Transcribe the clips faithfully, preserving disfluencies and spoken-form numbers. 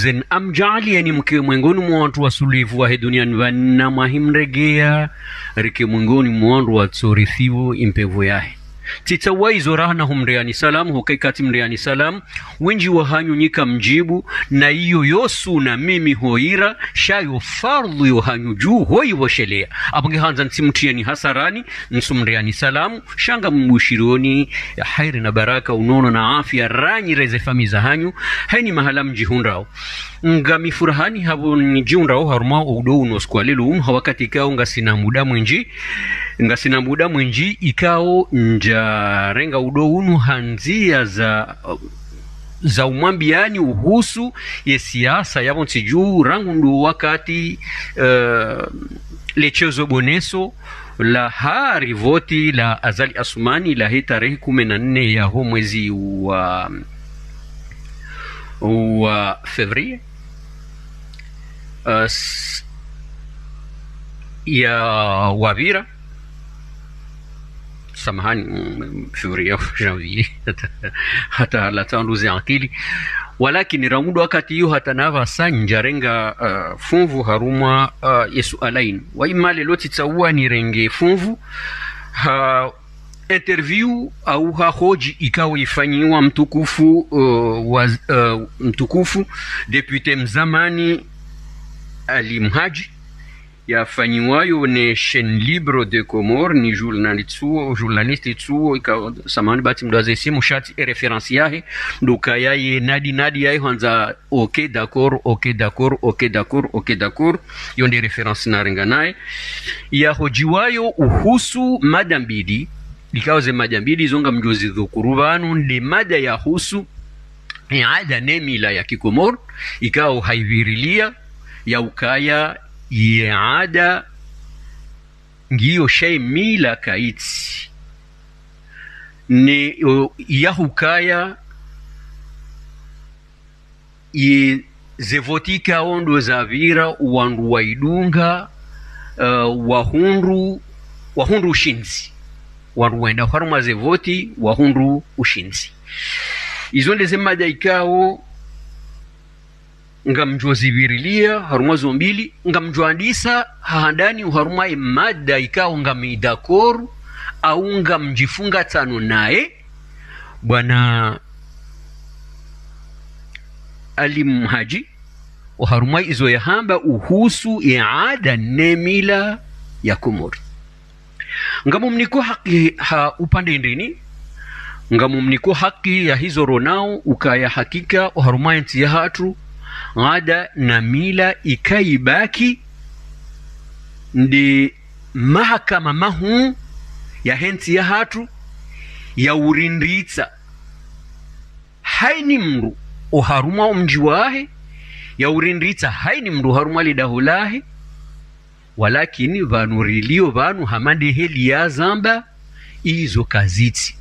Ze namdjaaliye ni mke mwengoni mwa wandru wasulivu wahe duniani pvanu na mwahi mregea, rike mwengoni mwa wandru watsorithiwa impepvo yahe. Tsitsaha izo raha na humriyani salamu, hoka ikati mriyani salamu, wendji wahanyu nyi kamdjibu, na iyo yo suna mimi hoira, sha yo fardhu yo hanyu dju hoivoshelea. Apvo nge handza ntsimtriyeni hasarani, ntsumriyani salamu, sha ngambushironi ya hairi na baraka, unono na afya, ranyi reze famiyi zahanyu, haina mahala mdjihundrao. Ngami furahani hapvo nidjihundrao harumwa udo unu siku wa lelo unu, ha wakati ikao ngasina muda mwendji, ngasina muda mwendji ikao ndjarenga udo unu ha ndzia za, za umwambiyani uhusu ye siasa yapvo ntsi dju rangu ndo wakati, eh, le chezo boneso la hari voti la Azali Assoumani la he tarehi kume na nne ya ho mwezi wa, wa février, eh, s-, ya wapvira. Samahani, mm, février, janvier. Hata, hata la tandu ze akili. Walakini rangu ndo wakati iyo hata na pvasa ndjarenga, eh, funvu harumwa, eh, ye suala inu. Wa ima lelo tsitsaha nirenge funvu ha interview au ha hodji ikao ifanyiwa mtukufu, eh, wa, eh, mtukufu député mzamani Ali Mhadji, yafanyiwayo ne Chaîne Libre des Comores, ni journaliste tsuo, journaliste tsuo, ikao, samahani, bati mdru azesimu sha tsi e référence yahe, ndo ukaya ye nadi nadi yahe handza, ok, d'accord, ok, d'accord, ok, d'accord, ok, d'accord. Yo nde référence narenga naye. Yahodjiwayo uhusu mada mbili, ikao ze mada mbili zo ngamdjo zidhukuru pvanu, nde mada yahusu ye ada ne mila ya kikomori, ikao haivirilia ya ukaya ye ada ngiyo sha ye mila kayitsi. Ne, o, ya hukaya ye ze voti ikao ndo zapvira wandru waidunga, eh, wahundru, wahundru ushindzi. Wandru wenda harumwa ze voti, wahundru ushindzi. Izo nde ze mada ikao ngamdjo zivirilia harumwa zo mbili, ngamdjo andisa ha handani oharumwa ye mada ikao ngami d'accord, au ngamdjifungatsano naye, bwana Ali Mhadji, oharumwa izo yahamba uhusu ye ada ne mila ya Komori. Ngamumniko haki ha upande ndrini, ngamumniko haki ya hizo ronao ukaya hakika oharumwa ye ntsi yahatru, ada na mila ikaibaki nde mahakama mahuu yahe ntsi yahatru ya urindritsa haini mndru oharumwa omdji wahe, ya urindritsa haini mndru oharumwa lidaho lahe, walakini pvanu rilio pvanu hama nde heli yazamba, izo kazitsi.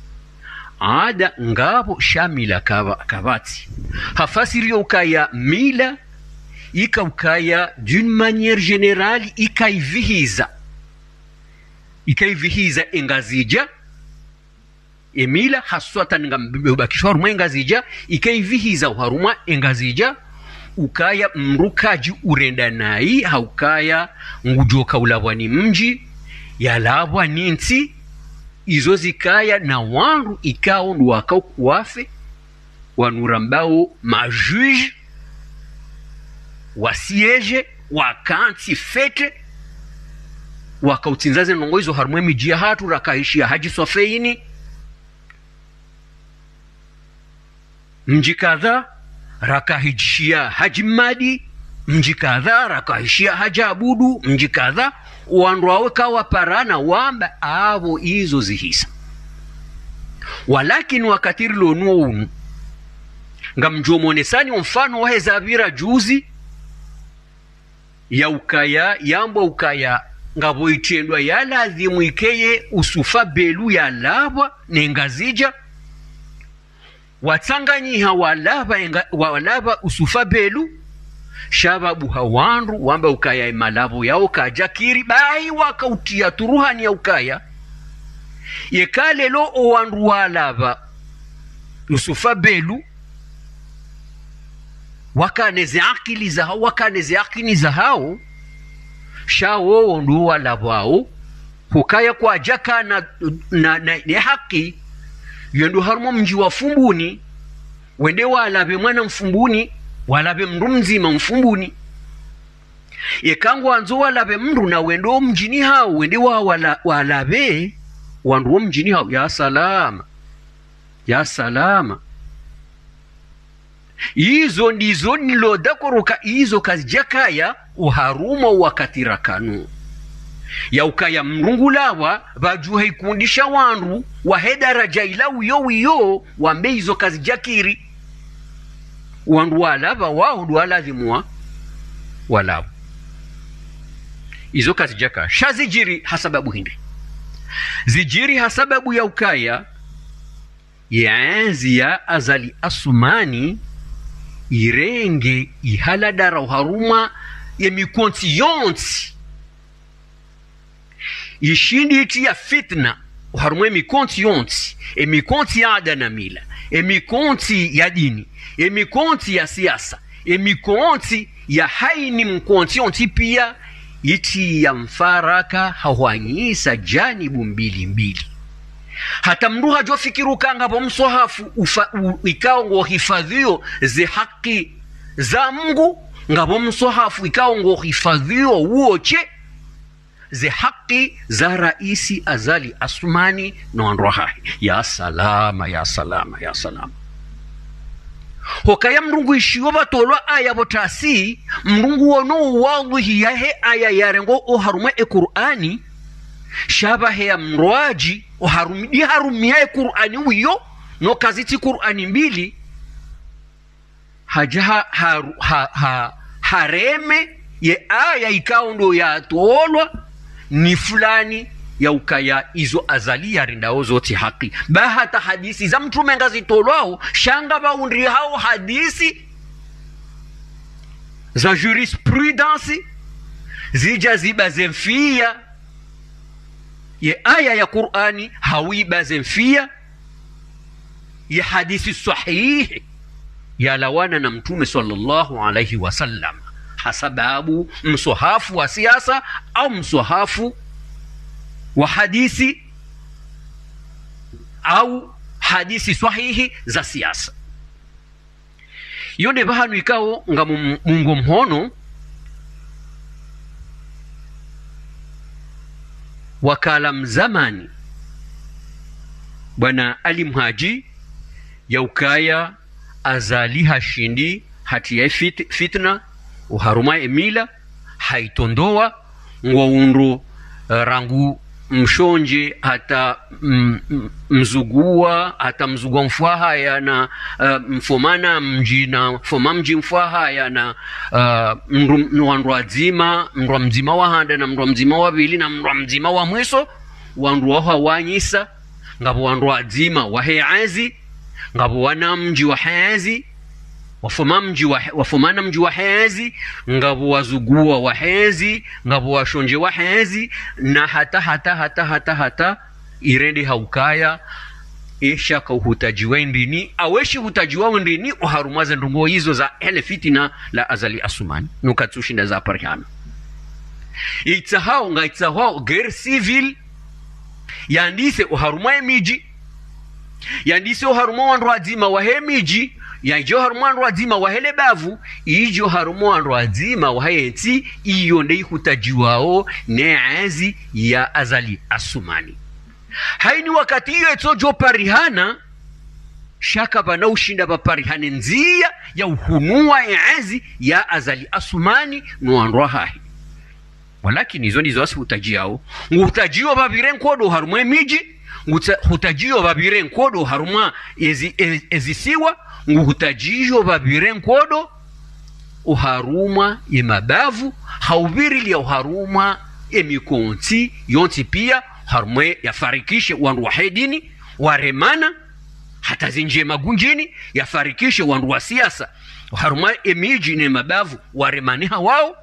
Ada ngapvo sha mila kapva-, kapvatsi. Hafasiriyo ukaya mila, ika ukaya d'une manière générale, ikaivihiza. Ikaivihiza e Ngazidja, e mila haswatan ngambe ubakishwa harumwa e Ngazidja, ikaivihiza oharumwa e Ngazidja, ukaya mndru kadji urenda nayi, ha ukaya ngudjo ka ulapvwa ni mdji, yalapvwa ni ntsi, izo zikaya na wandru ikao ndo wakao kuwafe, wanu rambao ma juges, wa siège, wakantsi fete, wakautsindza ze ndrongoo izo harumwa e midji yahatru, rakahishiya Hadji Swafeini, mdji kadha, rakahishiya Hadji Mmadi, mdji kadha, rakahishiya Hadji Abudu, mdji kadha, wandru wawe kawaparana wamba apvo izo zihisa. Walakini wakati rilo nuwo unu, ngamdjo monesani omfano wahe zapvira juzi, ya ukaya, yambwa ukaya, ngapvo itrendwa ya lazimu ikeye Usufa Belu yalapvwa ne Ngazidja, watsanganyiha walapva enga-, walapva Usufa Belu, sha pvabuha wandru wamba ukaya e malapvo yao kadjakiri, bahi wakautiya turuhani ya ukaya, yeka lelo owandru walapva Usufa Belu, Wakane ze akili zahao, wakane ze akili zahao, sha wowo ndo walapvwao, hukaya kwadjakana na, na, ne haki, wende harumwa mdji wa Fumbuni, wende walapve mwana Mfumbuni, walapve mndru mdzima Mfumbuni. Eka ngwandzo walapve mndru na wende omdjini hao, wende wa, wala, walapve wandru womdjini hao, ya salama. Ya salama. Izo ndizo nilo dakoroka izo kazidjakaya oharumwa wakati rakanu. Ya ukaya mndru ngulapvwa, pvadjuha ikundisha wandru wahe daraja ila wiyo wiyo, wambe izo kazidjakiri. Wandru walapvwa wao ndo waladhimu walapvwe. Izo kazidjakaya. Sha zidjiri ha sababu hindri? Zidjiri ha sababu ya ukaya, ye enzi ya Azali Asumani, irenge ihaladara oharumwa ye mikontsi yontsi. Ishindi itriya fitna oharumwa ye mikontsi yontsi, ye mikontsi ya ada na mila, ye mikontsi ya dini, ye mikontsi ya siasa, ye mikontsi ya haina mkontsi yontsi pia, itriya mfaraka hahwanyisa janibu mbili mbili. Hata mndru hadjofikiri uka ngapvo mswahafu ufa, u, ikao ngohifadhwiyo ze haki za Mngu, ngapvo mswahafu ikao ngohifadhwiyo uwo she ze haki za raisi Azali Asumani no wandru wahahe. Ya salama, ya salama, ya salama. Hukaya mndru nguishiyo pvatolwa aya pvo tasi, mndru nguono uwadhwihi yahe aya yarengwa oharumwa ye Kur'ani, sha pvahe ya mndru adji oharumi, ndi harumia ye Kur'ani wiyo, no kazitsi Kur'ani mbili, hadja ha, ha, ha, ha, hareme ye aya ikao ndo yatolwa ni fulani ya ukaya izo Azali yarendao zo tsi haki. Ba hata hadisi za mtrume ngazitolwao, sha ngapvo wandru hao hadisi za jurisprudence zidja zibaze mfia ye aya ya Kur'ani, hau ibaze mfia ye hadisi swahihi yalawana na mtrume swallallahu alayhi wa sallam, ha sababu mswahafu wa siasa au mswahafu wa hadisi au hadisi swahihi za siasa. Iyo nde pvahanu ikao ngamu, mungo mhono wakala mzamani, bwana Ali Mhadji, ya ukaya Azali hashindi hatriya fit, fitna oharumwa ye mila, haitondowa, ngwaundro, eh, rangu mshondje hata m, m, mzugua, hata mzugua mfwahaya na, eh, mfomana mdji na mfoma mdji mfwahaya na, eh, mndru, wandru wadzima, mndru mdzima wa handa na mndru mdzima wa pvili na mndru mdzima wa mwiso, wandru wahawanyisa, ngapvo wandru wadzima wahe enzi, ngapvo wana mdji wahe enzi, wafoma mdji wahe, wafomana mdji wahe enzi, ngapvo wazugua wahe enzi, ngapvo washondje wahe enzi, na hata, hata, hata, hata, hata, irende ha ukaya, esha ka uhutajiwa ndrini, aweshi hutajiwa ndrini, oharumwa ze ndrongoo izo za hele fitina la Azali Asumani, no katsushinda zaparihana. Itsahao, nga itsahao, guerre civile, yandise oharumwa ye midji, yandise oharumwa wandru wadzima wahe midji, yandje oharumwa wandru wadzima wahe le bavu, idje oharumwa wandru wadzima wahe ntsi, iyo nde ihutajiwao ne enzi ya Azali Asumani. Haina wakati iyo itsodjo parihana, sha kapvana ushinda pvaparihane ndzia ya uhunuwa ye enzi ya Azali Asumani no wandru wahahe. Walakini izo ndizo wasi hutajiao. Nguhutajiyo pvapvire nkodo harumwa ye midji, ngutsa, hutajiyo pvapvire nkodo harumwa ezi, e, ezisiwa, nguhutajiyo pvapvire nkodo oharumwa ye mabavu, ha upvirilia oharumwa ye mikontsi yontsi pia, harumwa yafarikishe wandru wahe dini, waremana, hata zindjema gundjini, yafarikishe wandru wa siasa, harumwa ye midji ne mabavu, waremane hawao.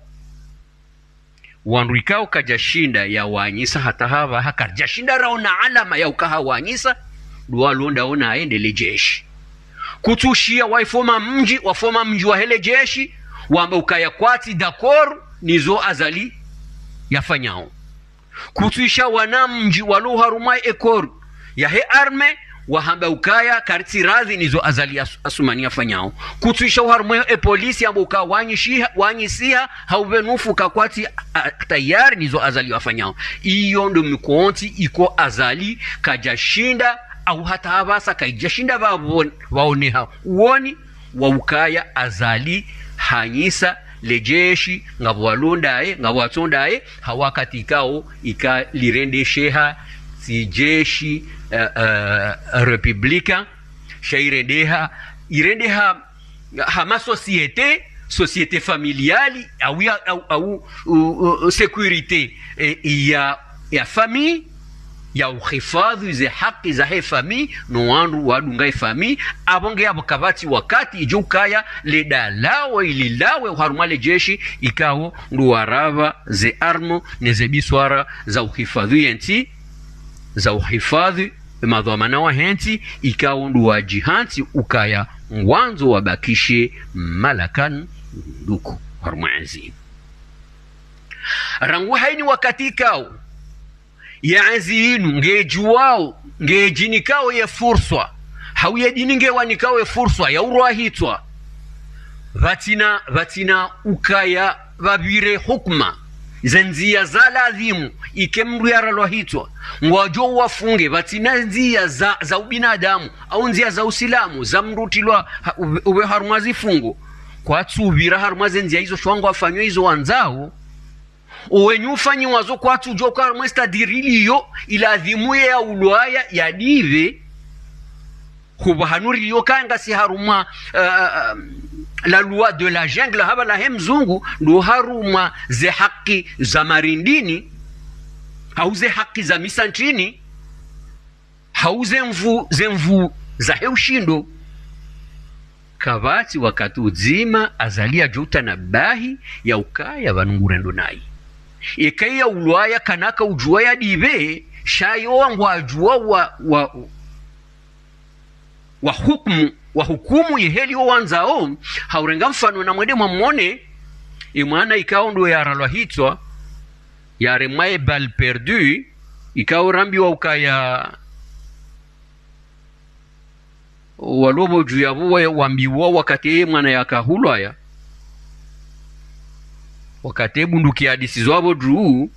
Wandru ikao kadjashinda yawanyisa hata hapvaha, kadjashinda raona alama ya uka hawanyisa, ndo walonda ona aende le jeshi. Kutsushiya waifoma mdji, wafoma mdji wahe le jeshi, wamba ukaya kwatsi d'accord nizo Azali yafanyao. Kutsuisha wana mdji walo harumwa e corps yahe armée, wahamba ukaya karitsi radhi nizo Azali As-, Assoumani yafanyao. Kutsuisha harumwa e polisi yamba uka wanyishiha, wanyisiha, hau pvenufu ka kwatsi, a, tayari nizo Azali yafanyao. Iyo ndo mikontsi iko Azali kadjashinda, au hata apvasa kaidjashinda pvapvo-, pvaoneha uoni wa ukaya Azali hanyisa le jeshi, ngapvo walondaye, ngapvo watsondaye, ha wakati ikao ika lirendesheha tsi jeshi, eh, eh, républicain, sha irendeha, irendeha hama société, société familiale, au ya, au, au, u, u, sécurité, eh, ya, ya famille, ya uhifadhi ze haki zahe famille, no wandru wadunga e famille, apvo nge apvo kapvatsi wakati idjo ukaya le dalawa ililawe harumwa le jeshi, ikao ndo warapva ze armes, ne ze biswara za uhifadhi ye ntsi, za uhifadhi madhwamana wahe ntsi, ikao ndo wadjihantsi ukaya ngwandzo wabakishe malakani nduku harumwa entsi. Rangu haini wakati ikao ye entsi inu ngedjuwao, ngedjinikao ye furswa, hau ye dini ngewanikao ye furswa ya urwa hitswa, pvatsina, pvatsina ukaya pvapvire hukuma, ze ndziya za ladhimu, ike mndru yaralwa hitswa, ngwadjo wafunge, pvatsina ndziya za, za ubinadamu, au ndziya za usilamu, za mndru utrilwa ha-, uwe, uwe harumwa zifungo, kwatsupvira harumwa ze ndziya izo sha ngwafanyao izo wandzao. Owenyi ufanyiwa zo kwatsudjuwa uka harumwa e stade riliyo, iladhimu ye yaulwaya yadipve. Hupvo hanu riliyo kaya ngasi harumwa, eh, la loi de la jungle, hapvala he mzungu, ndo harumwa ze haki za marindini, hau ze haki za misantrini, hau ze nvu, ze nvu zahe ushindo. Kapvatsi wakati udzima Azali yadjo utanabahi ya ukaya pvanu ngurendo nayi. Eka yaulwaya kana kaudjuwa yadipve, sha yo ngwadjuwa wa, wa, wa hukumu, wa hukumu ye heli yo wandzao. Haurenga mfano na mwende mwamone, e mwana ikao ndo yaralwa hitswa, yaremwa e balle perdue, ikao rambiwa ukaya walo pvo dju yapvo wa-, wambiwa wakati ye mwana yaka hulwaya, wakati ye bunduki yadisizwa pvo dju,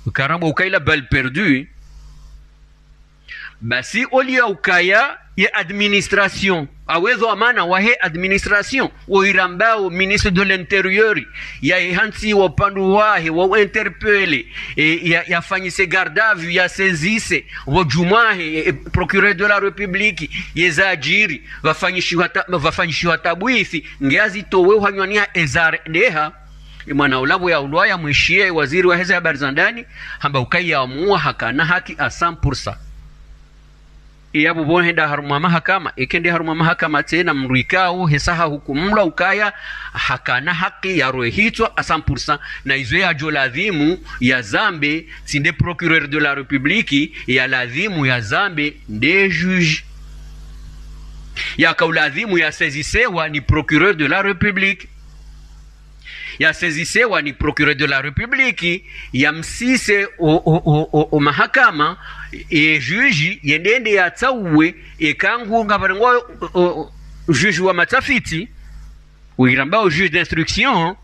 ukarambwa uka ila balle perdue. Basi oliya ukaya ye administration, awe dhwamana wahe administration, wo irambao ministre de l'Intérieur, yahantsiwa upande wahe, wa interpeller, e, ya, yafanyise garde à vue, ya saisisse, pvo djumwahe, e, e, procureur de la République, ye zadjiri, pvafanyishiwa ta-, pvafanyishiwa tabwithi, nge azitowe uhanywaniha e zarendeha. E mwana ula pvo yaulwaya mwishiye, waziri wahe ze habari za ndani, hamba ukaya yamuwa hakana haki à cent pour cent. Iya pvo pvo hende harumwa mahakama, eke nde harumwa mahakama tsena mndru ikao hesa hahukumulwa ukaya hakana haki yarwe hitswa à cent pour cent, na izo yadjo ladhimu yazambe, tsi nde procureur de la République, yaladhimu yazambe nde juge. Yakao ladhimu yasaisissewa ni procureur de la République. Yasaisissewa ni procureur de la République, yamsise o, o, o, o, o mahakama, e juge, yende nde yatsauwe, eka ngu ngapvarengwa o, o, juge wa matafiti, wo irambao juge d'instruction,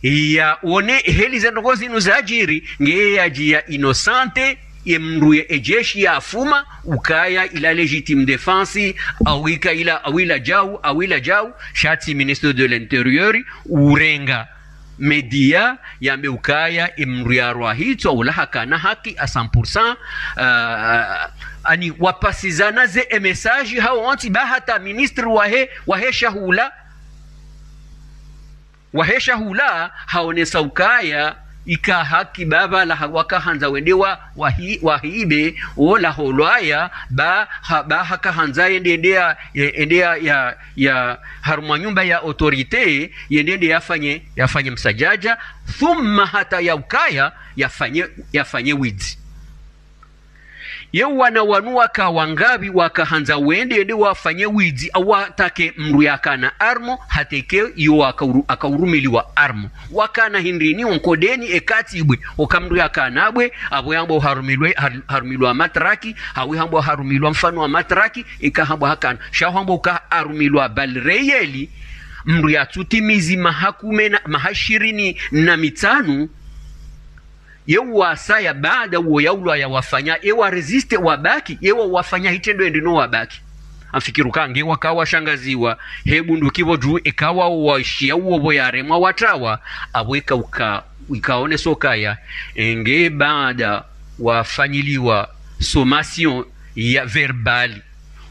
yaone heli ze ndrongoo zinu zadjiri, nge yadji ya innocenter, ye mndru ye, e jeshi yafuma, ukaya ila légitime défense, au ika ila, au ila djau, au ila djau, sha tsi ministre de l'Intérieur, urenga média, yambe ukaya, e mndru yarwa hitswa, ula hakana haki à cent pour cent, euh, ani wapasizana ze e message, hao wontsi ba hata ministre wahe, wahe shahula, wahe shahula, haonesa ukaya, ika haki ba pvala ha-, wakahandza wende wa, wahi-, wahibe, ola holwaya, ba, ha-, ba hakahandza yende, yende ya, ye-, yende ya, ya, ya harumwa nyumba ya autorité, yende, yende yafanye, yafanye msadjadja, thumma hata ya ukaya, yafanye, yafanye widzi. Ye wana wanu waka wangapvi wakahandza wende, yende wafanye widzi, au watake mndru yakana arme, hata eka iyo wakauru-, akaurumiliwa arme. Wakana hindrini, onkodeni, eka tsi bwe, oka mndru yakana bwe, apvo yambwa harumilwe, har-, harumilwa matraki, hawi hambwa harumilwa mfano wa matraki, eka hambwa hakana. Sha hambwa uka harumilwa balles réelles, mndru yatsutimizi maha kume na, maha shirini na mitsanu, ye wasaya baada uwo yaulwa yawafanya, e wa résister wabaki, e wa wafanya hitrendro yende no wabaki. Amfikiri uka nge waka washangaziwa, he bunduki pvo dju, eka wao waishiya uwo pvo yaremwa watrawa, apvo eka uka, ikaonesa ukaya, e nge baada wafanyiliwa sommation ya verbale,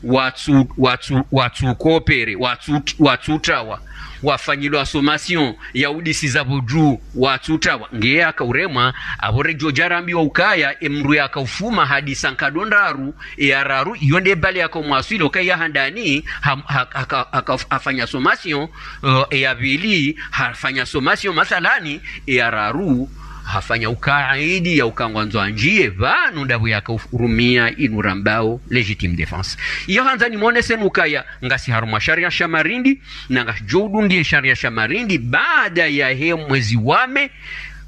watsu, watsu, watsu coopérer, watsu, watsutrawa, wafanyilwa sommation ya udisiza pvo dju, watsutrawa. Nge yaka uremwa, apvo redjo djarambiwa ukaya, e mndru yaka ufuma hadisa nkado ndraru, e ya raru, iyo nde balle yaka umwaswili, ukaya handani, ha, ha, ha, ha, ha, hafanya sommation, eh, e ya pvili, hafanya sommation, mathalani, e ya raru, hafanya ukaidi ya uka ngwandzo andjiye, pvanu ndapvo yaka uf-, urumia inu rambao légitime défense. Iyo handza nimonese nukaya, ngasi harumwa sharia sha marindi, na ngasidjo udundiye sharia sha marindi, baada yahe mwezi wa mai,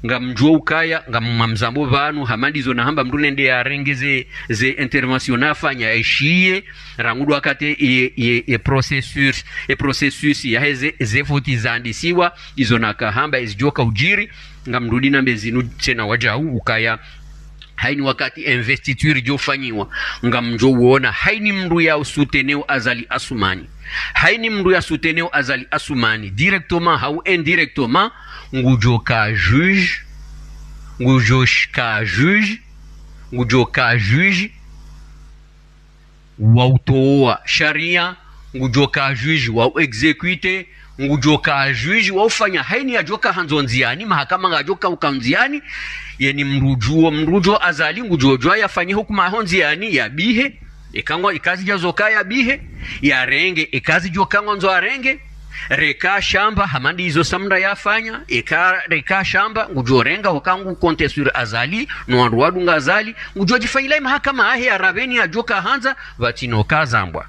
ngamdjuo ukaya, ngamwamzambo pvanu, hama ndizo nahamba mndru nende yarenge ze, ze intervention nafanya, eshiye, rangu ndo wakati ye, ye, ye processus, ye processus yahe ze, ze fautes zandisiwa, izo nakahamba, ezidjoka udjiri, ngamrudi nambe zinu tsena wadjau, ukaya, haini wakati investiture idjo fanyiwa, ngamdjo uona, haini mndru ya usoutenir Azali Assoumani, haini mndru ya soutenir Azali Assoumani, directement hau indirectement, ngudjoka juge, ngudjoka juge, ngudjoka juge, wa utowa sharia, ngudjoka juge wa uexécuter, ngudjoka juge wa ufanya haini yadjoka handzo ndziani, mahakama ngadjoka uka ndziani, yeni mndru djuo, mndru djo Azali, ngudjodjua yafanye hukuma ho ndziani, yabihe, eka ngwa, eka zidjazoka yabihe, yarenge, eka zidjoka ngwandzo arenge, reka shamba, hama ndizo Samra yafanya, eka reka shamba, ngudjorenga, hoka ngu compter sur Azali, no wandru wadunga Azali, ngudjodjifanyila imahakama yahe ya raveni yadjoka handza, pvatsina uka zambwa.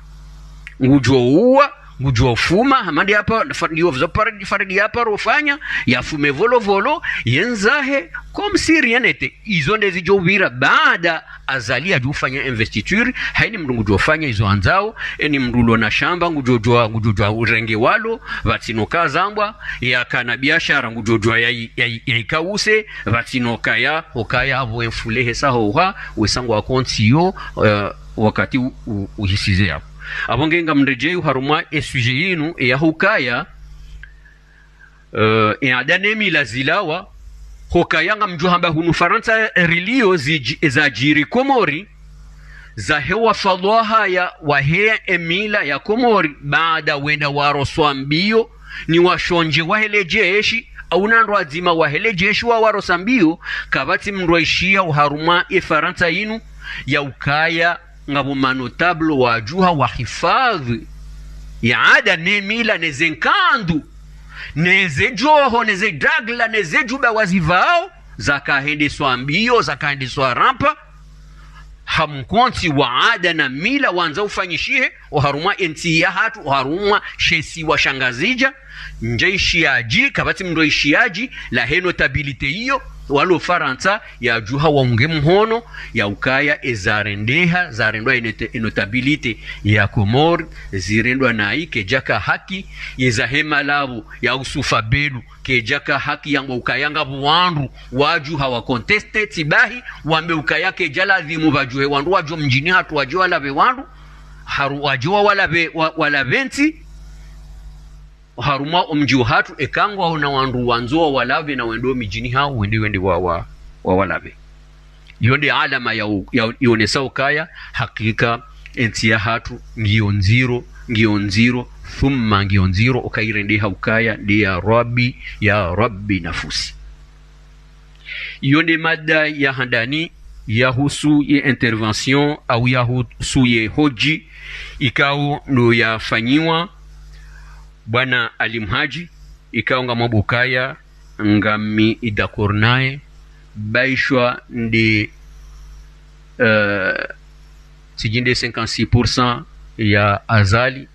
Ngudjouwa, ngudjofuma, hama ndi hapvo, fa-, ndiyo pvo Faridi, Faridi yaparo fanya, yafume volovolo, yendzahe, comme si rien n'était. Izo ndezidjo upvira, baada Azali yadjo ufanya investiture, haini mndru ngudjofanya izo andzao, eni mndru ulo na shamba, ngudjodjua, ngudjodjua urenge walo, pvatsina uka zambwa, yakana biashara, ngudjodjua yayi, yayi, yayikause, pvatsina ukaya, ukaya, apvo emfulehe sahoha, wesa ngwa kontsiyo, eh, wakati u, u, uhisize yapvo. Apvo nge ngamredjeyi harumwa e sujet yinu, e ya hukaya, eh, e ada ne mila zilawa, hukaya ngamdjo hamba hunu Farantsa rilio zidji-, zadjiri Komori, zahe wafalwa haya wahe e mila ya Komori, baada wenda waroswa mbio, ni washondje wahe le jeshi, au na wandru wadzima wahe le jeshi wawarosa mbio, kapvatsi mndru aishiya oharumwa e Farantsa yinu, ya ukaya ngapvo manotables wadjuha wahifadhwi ya ada ne mila ne ze nkandu, ne ze djoho, ne ze dragla, ne ze djuba wazipvao, zakahendeswa mbio, zakahendeswa rampa, ha mkontsi wa ada na mila wandza ufanyishihe, oharumwa entsi yahatru, oharumwa she isiwa sha Ngazidja, ndja ishiyadji, kapvatsi mndru ishiyadji, lahe notabilité iyo, walo Farantsa, yadjuha waunge mhono, ya ukaya eza rendeha, zarendwa e note-, e notabilité ya Komori, zirendwa nayi, kedjaka haki, yeza hema lapvo, ya Yusufa Belou, kedjaka haki yangwa ukaya ngapvo wandru, wadjuha wa contester, tsi bahi, wambe ukaya kedja ladhimu pvadjuhe wandru wadjo mdjini hatru wadje walapve wandru, haru wadje wa walapve, wa, walapve ntsi, harumwa omdji wahatru, eka ngwaona wandru wandzo wawalapve na wende omidjini hawo, wende, wende wa, wa, wawalapve. Iyo nde alama ya u-, ya u-, ionesa ukaya, hakika, entsi yahatru, ngiyo ndziro, ngiyo ndziro, thumma ngiyo ndziro, ukayirendeha ukaya, nde ya Rabbi, ya Rabbi nafusi. Iyo nde mada ya handani, yahusu ye intervention, au yahusu ye hodji, ikao ndo yafanyiwa, Bwana Ali Mhadji, ikao ngamwambo ukaya, ngami d'accord naye, baishwa nde, eh, Tsidjinde cinquante-six pour cent ya Azali,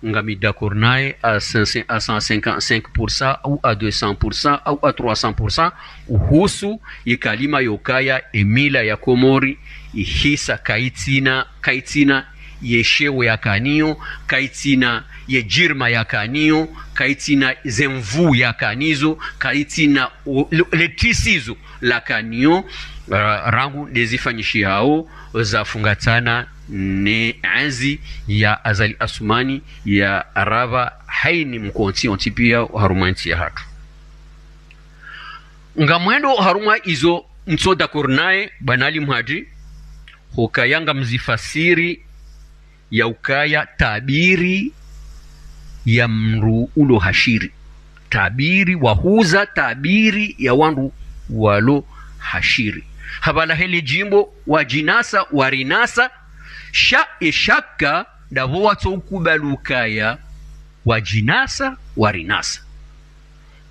ngami d'accord naye à cent, à cent cinquante-cinq pour cent ou à deux cents pour cent ou à trois cents pour cent, uhusu ye kalima yokaya emila ya Komori ihisa kaitsina, kaitsina ye sheo yakanayo, kaitsina ye djirma yakanayo, kaitsina ze nvuu yakanazo, kaitsina o-, le, le tisizo lakanayo, ra-, rangu ndezifanyishihao zafungatsana ne enzi ya Azali Assoumani ya rava haina mkontsi wontsi pia harumwa entsi yahatru. Ngamwendo harumwa izo ntso d'accord naye bwana Ali Mhadji, hukaya ngamzifasiri ya ukaya tabiri ya mndru ulo hashiri. Tabiri wahuza tabiri ya wandru walo hashiri. Hapvala hele djimbo wadjinasa, warinasa, sha eshaka ndapvo watso ukubali ukaya wadjinasa, warinasa.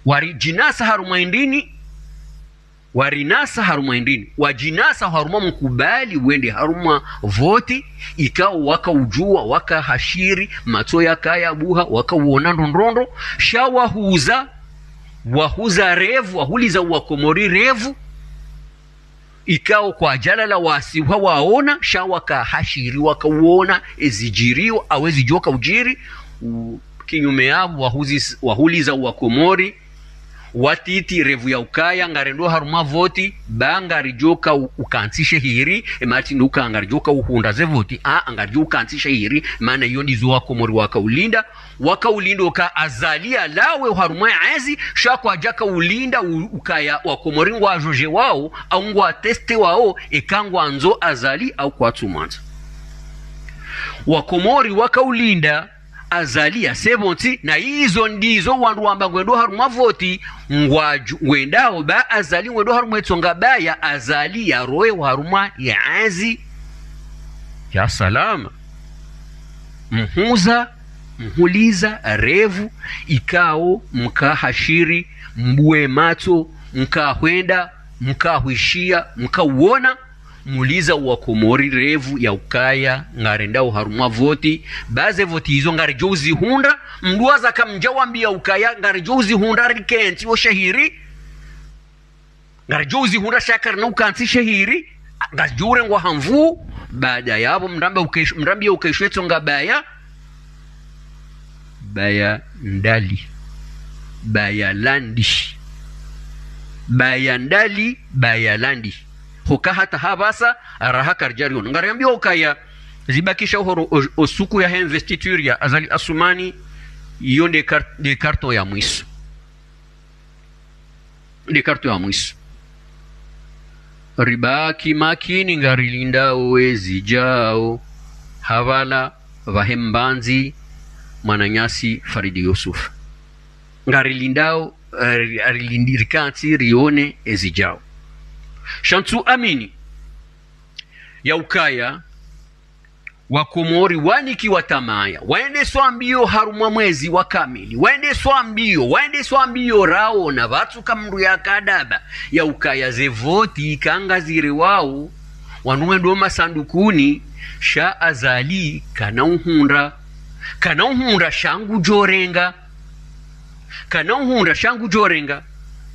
Waridjinasa harumwa indrini, warinasa harumwa indrini, wadjinasa harumwa mkubali wende harumwa voti, ikao wakaudjua, wakahashiri, matso yakaya buha, wakauona ndrondrondro, sha wahuza, wahuza revu, wahuliza wakomori revu, ikao kwadjalala wasiha waona, sha wakahashiri, wakauona ezidjirio, au ezidjoka udjiri, u-, kinyume yapvo, wahuzis-, wahuliza wakomori watiti revu ya ukaya ngarendo harumwa voti, ba ngaridjoka u-, ukantsishe hiri, e mati nduka ngaridjoka uhundra ze voti, a, ngaridjo ukantsishe hiri, mana iyo ndizo wakomori wakaulinda, wakaulinda uka Azali yalawe harumwa enzi, sha kwadjaka ulinda u-, ukaya wakomori ngwadjodje wao, au ngwateste wao, eka ngwandzo Azali, au kwatsumwandza. Wakomori wakaulinda Azali yase pvontsi, na izo ndizo wandru wamba ngwendo harumwa voti, ngwadju-, ngwendao ba Azali, ngwendo harumwa etsonga baya, Azali yarowe harumwa ye enzi. Ya salama. Mhuza, mhuliza revu, ikao mkahashiri, mbuwe matso, mkahwenda, mkahwishiya, mkauona, muliza wakomori revu ya ukaya ngarendao harumwa voti, ba ze voti izo ngaridjo uzihundra, mdru waza kamdja wambiya ukaya ngaridjo uzihundra rikentsi oshahiri, ngaridjo uzihundra sha karina ukantsishe hiri, ngaridjo urengwa ha nvuu, baada yapvo mrambe ukeshu-, mrambiye ukeshwe etsonga baya, baya ndali, baya landi, baya ndali, baya landi. Hoka hata hapvasa, raha karidjariona. Ngariambiwa ukaya, zibakisha uhoro o, o suku yahe investiture ya Azali Assoumani, iyo nde kar-, nde karto ya mwiso. Nde karto ya mwiso. Ribaki makini ngarilindao ezidjao. Hapvala pvahe Mbandzi mwananyasi Faridi Yusuf. Ngarilindao, eh, rilindi rikantsi rione ezidjao. Sha ntsu amini ya ukaya wakomori wanikiwa tamaya, waendeswa mbio harumwa mwezi wa kamili, waendeswa mbio, waendeswa mbio, raona pvatsuka mndru yakadaba, ya ukaya ze voti kangazirewao, wandru wendo masandukuni, sha Azali kana uhundra, kana uhundra sha ngudjorenga, kana uhundra sha ngudjorenga.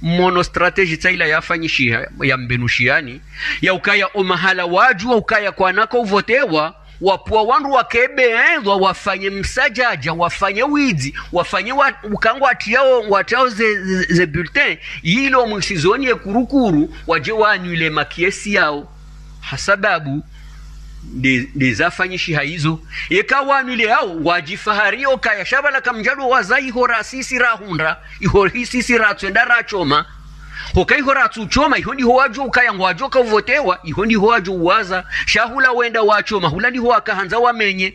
Mwono stratégie tsaila yafanyishiha, ya mbenu shiani, ya ukaya omahala wadjuwa ukaya kwanaka uvotewa, wapvwa wandru wakebe endwa, wafanye msadjadja, wafanye widzi, wafanye wa-, uka ngwatriyao, ngwatriyao ze, ze, ze bulletin, yilo mwisizoni ye kurukuru, wadje waanule makiesi yao. Hasababu nde, nde zafanyishiha izo. Yeka waanule yao, ngwadjifahariyo kaya, sha pvala kamdjadjo waza iho ra sisi rahundra, iho hi sisi ratswenda rachoma. Hoka iho ratsuchoma, iho ndiho wadjo ukaya ngwadjoka uvotewa, iho ndiho wadjo uwaza. Sha hula wenda wachoma, hula ndiho wakahandza wamenye.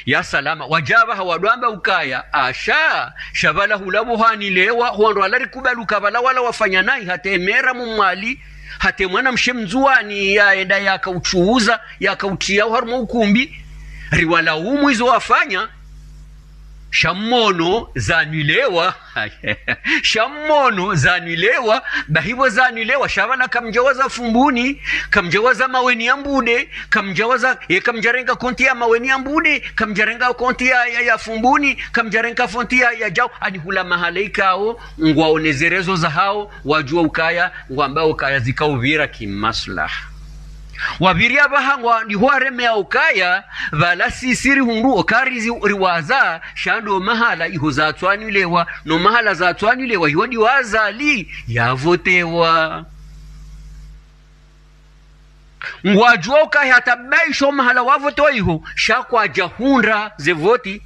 Ya salama, wadja pvaha wadjwamba ukaya, asha, sha pvala hula pvo hanilewa, hwandru wala rikubali uka pvala wala wafanya nayi, hata emera mumwali, hata emwanamshe mndzuwani, yaenda yakauchuuza, yakautriya oharumwa ukumbi, riwalaumu izo wafanya. Sha mmono zanulewa. Sha mmono zanulewa. Bahi pvo zanulewa, sha pvanu kamdjawaza Fumbuni, kamdjawaza Maweni ya Mbude, kamdjawaza, e, kamdjarenga konti ya Maweni ya Mbude, kamdjarenga konti ya, ya, ya Fumbuni, kamdjarenga konti ya, ya Djau, ani hula mahala ikao ngwaoneze rezo zahao, wadjua ukaya, ngwambao ukaya zika upvira kimaslaha. Wapviri apvaha ngwa ndiho waremea ukaya, pvala sisi rihundru oka rizi-, riwaza, sha ndo mahala iho zatwanulewa, no mahala zatwanulewa, iho ndiho Azali yavotewa. Ngwadjuao ukaya hata baisho mahala wavotewa iho, sha kwadjahundra ze voti,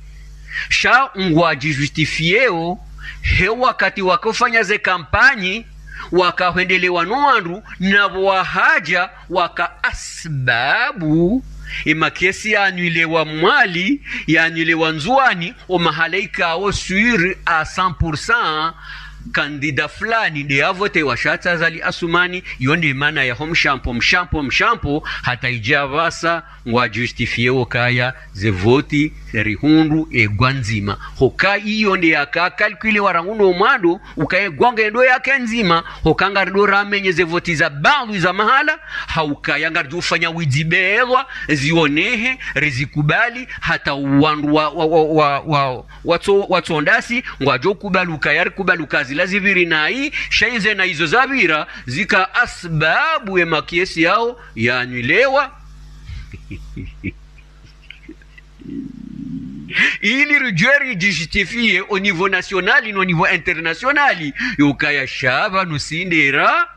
sha ngwadjijustifieo, he wakati wakofanya ze kampanyi, wakahwendelewa no wandru, na pvo wahadja, waka asbabu, e makesi yanulewa Mwali, yanulewa Ndzuani, o mahala ikao sûr à cent pour cent, kandida fulani nde yavotewa sha tsi Azali Assoumani, iyo nde mana yaho mshampo, mshampo, mshampo, hata idja pvasa, ngwajustifieo ukaya, ze voti, rihundru, egwa ndzima. Hoka iyo nde yaka calculewa rangu no mwando, ukaya egwa ngendo yake ndzima, hoka ngarindo ramenye ze voti za baadhwi za mahala, ha ukaya ngaridjo ufanya widzi belwa, zionehe, rizikubali, hata wandru wa, wa, wa, wa, wa, watso-, watsondasi, ngwadjo kubali ukaya rikubali uka zila zipviri nayi, sha ize na izo zapvira, zika asbabu ye makesi yao, yanulewa. Ili ridjuwe ridjijustifie au niveau national no niveau international, yo ukaya sha pvanu si nde ra-,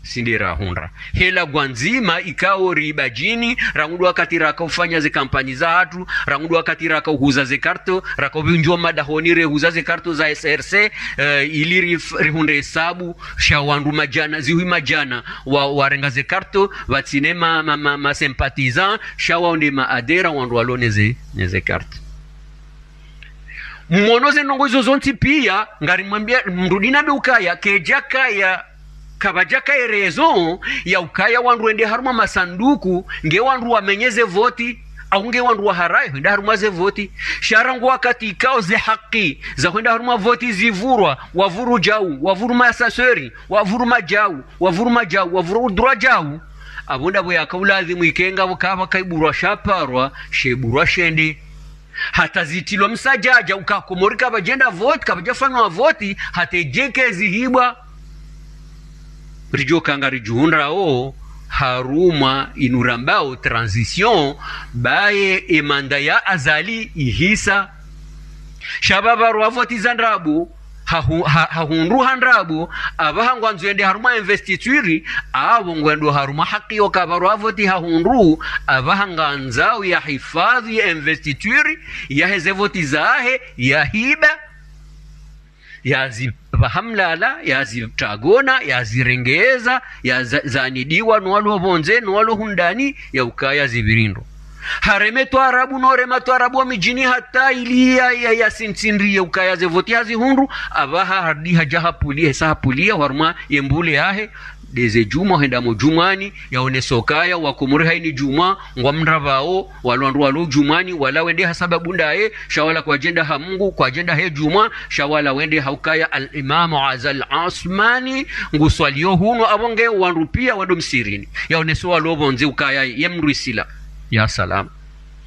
si nde rahundra. Hela gwa ndzima ikao ribadjini, rangu ndo wakati raka ufanya ze kampanyi zahatru, rangu ndo wakati raka uhuza ze karto, raka upvindjwa madahoni rehuza ze karto za S R C, eh, ili rif-, rihundre hesabu, sha wandru madjana, zihwi madjana, wa, warenga ze karto, pvatsina ma, ma, ma, ma sympathisants, sha wao nde ma adhérents, wandru walo neze, neze karto. Mmono ze ndrongoo izo zontsi pia, ngarimwambia, mrudi nambe ukaya, kedjakaya, kapvadjakaya raison, ya ukaya wandru wende harumwa masanduku, nge wandru wamenye ze voti, au nge wandru waharaye, wende harumwa ze voti. Sha rangu wakati ikao ze haki, za hwenda harumwa voti zipvurwa, wapvuru Djau, wapvuru ma ascenseurs, wapvuru Madjau, wapvuru Madjau, wapvuru droit Djau. Apvo ndapvo yaka uladhimu ikenga pvo kapvaka iburwa shaparwa, she iburwa shende. Hata zitrilwa msadjadja, uka Komori kapvadjenda voti, kapvadjafanywa voti, hata edjeke zihibwa. Ridjo kanga ridjuhundrao, harumwa inu rambao transition, baye emanda ya Azali ihisa. Sha pvapvarwa voti za ndrabo, hahu-, ha-, hahundru ha ndrabo, apvaha ngwandzo ende harumwa investiture, apvo ngwendo harumwa haki yo kapvarwa voti hahundru, apvaha ngandzao yahifadhwi ye investiture, yaheze voti zahe, yahiba, yazipvaha mlala, yazitragona, yazirengeza, yaza-, zanidiwa no walo pvondze, no walo hundani, ya ukaya zipviri ndro. Hareme twarabu, no rema twarabu wa midjini hata ili ya, ya, ya sintsindri ya ukaya ze voti hazihundru, apvaha harudi hadja hapvulia, hesa hapvulia, harumwa ye mbule yahe, ndeze djumwa, hwenda mo djumwani, yaonesa ukaya, wa Komori hayini djumwa, ngwamndrapvao, walo wandru walo djumwani, wala wende ha sababu ndaye, sha wala kwadjenda ha Mungu, kwadjenda he djumwa, sha wala wende ha ukaya al-Imamu Azali Assoumani, nguswalio hunu, apvo nge wandru pia wendo msirini. Yaonesa walo pvondze ukaya ye mrisila. Ya salam.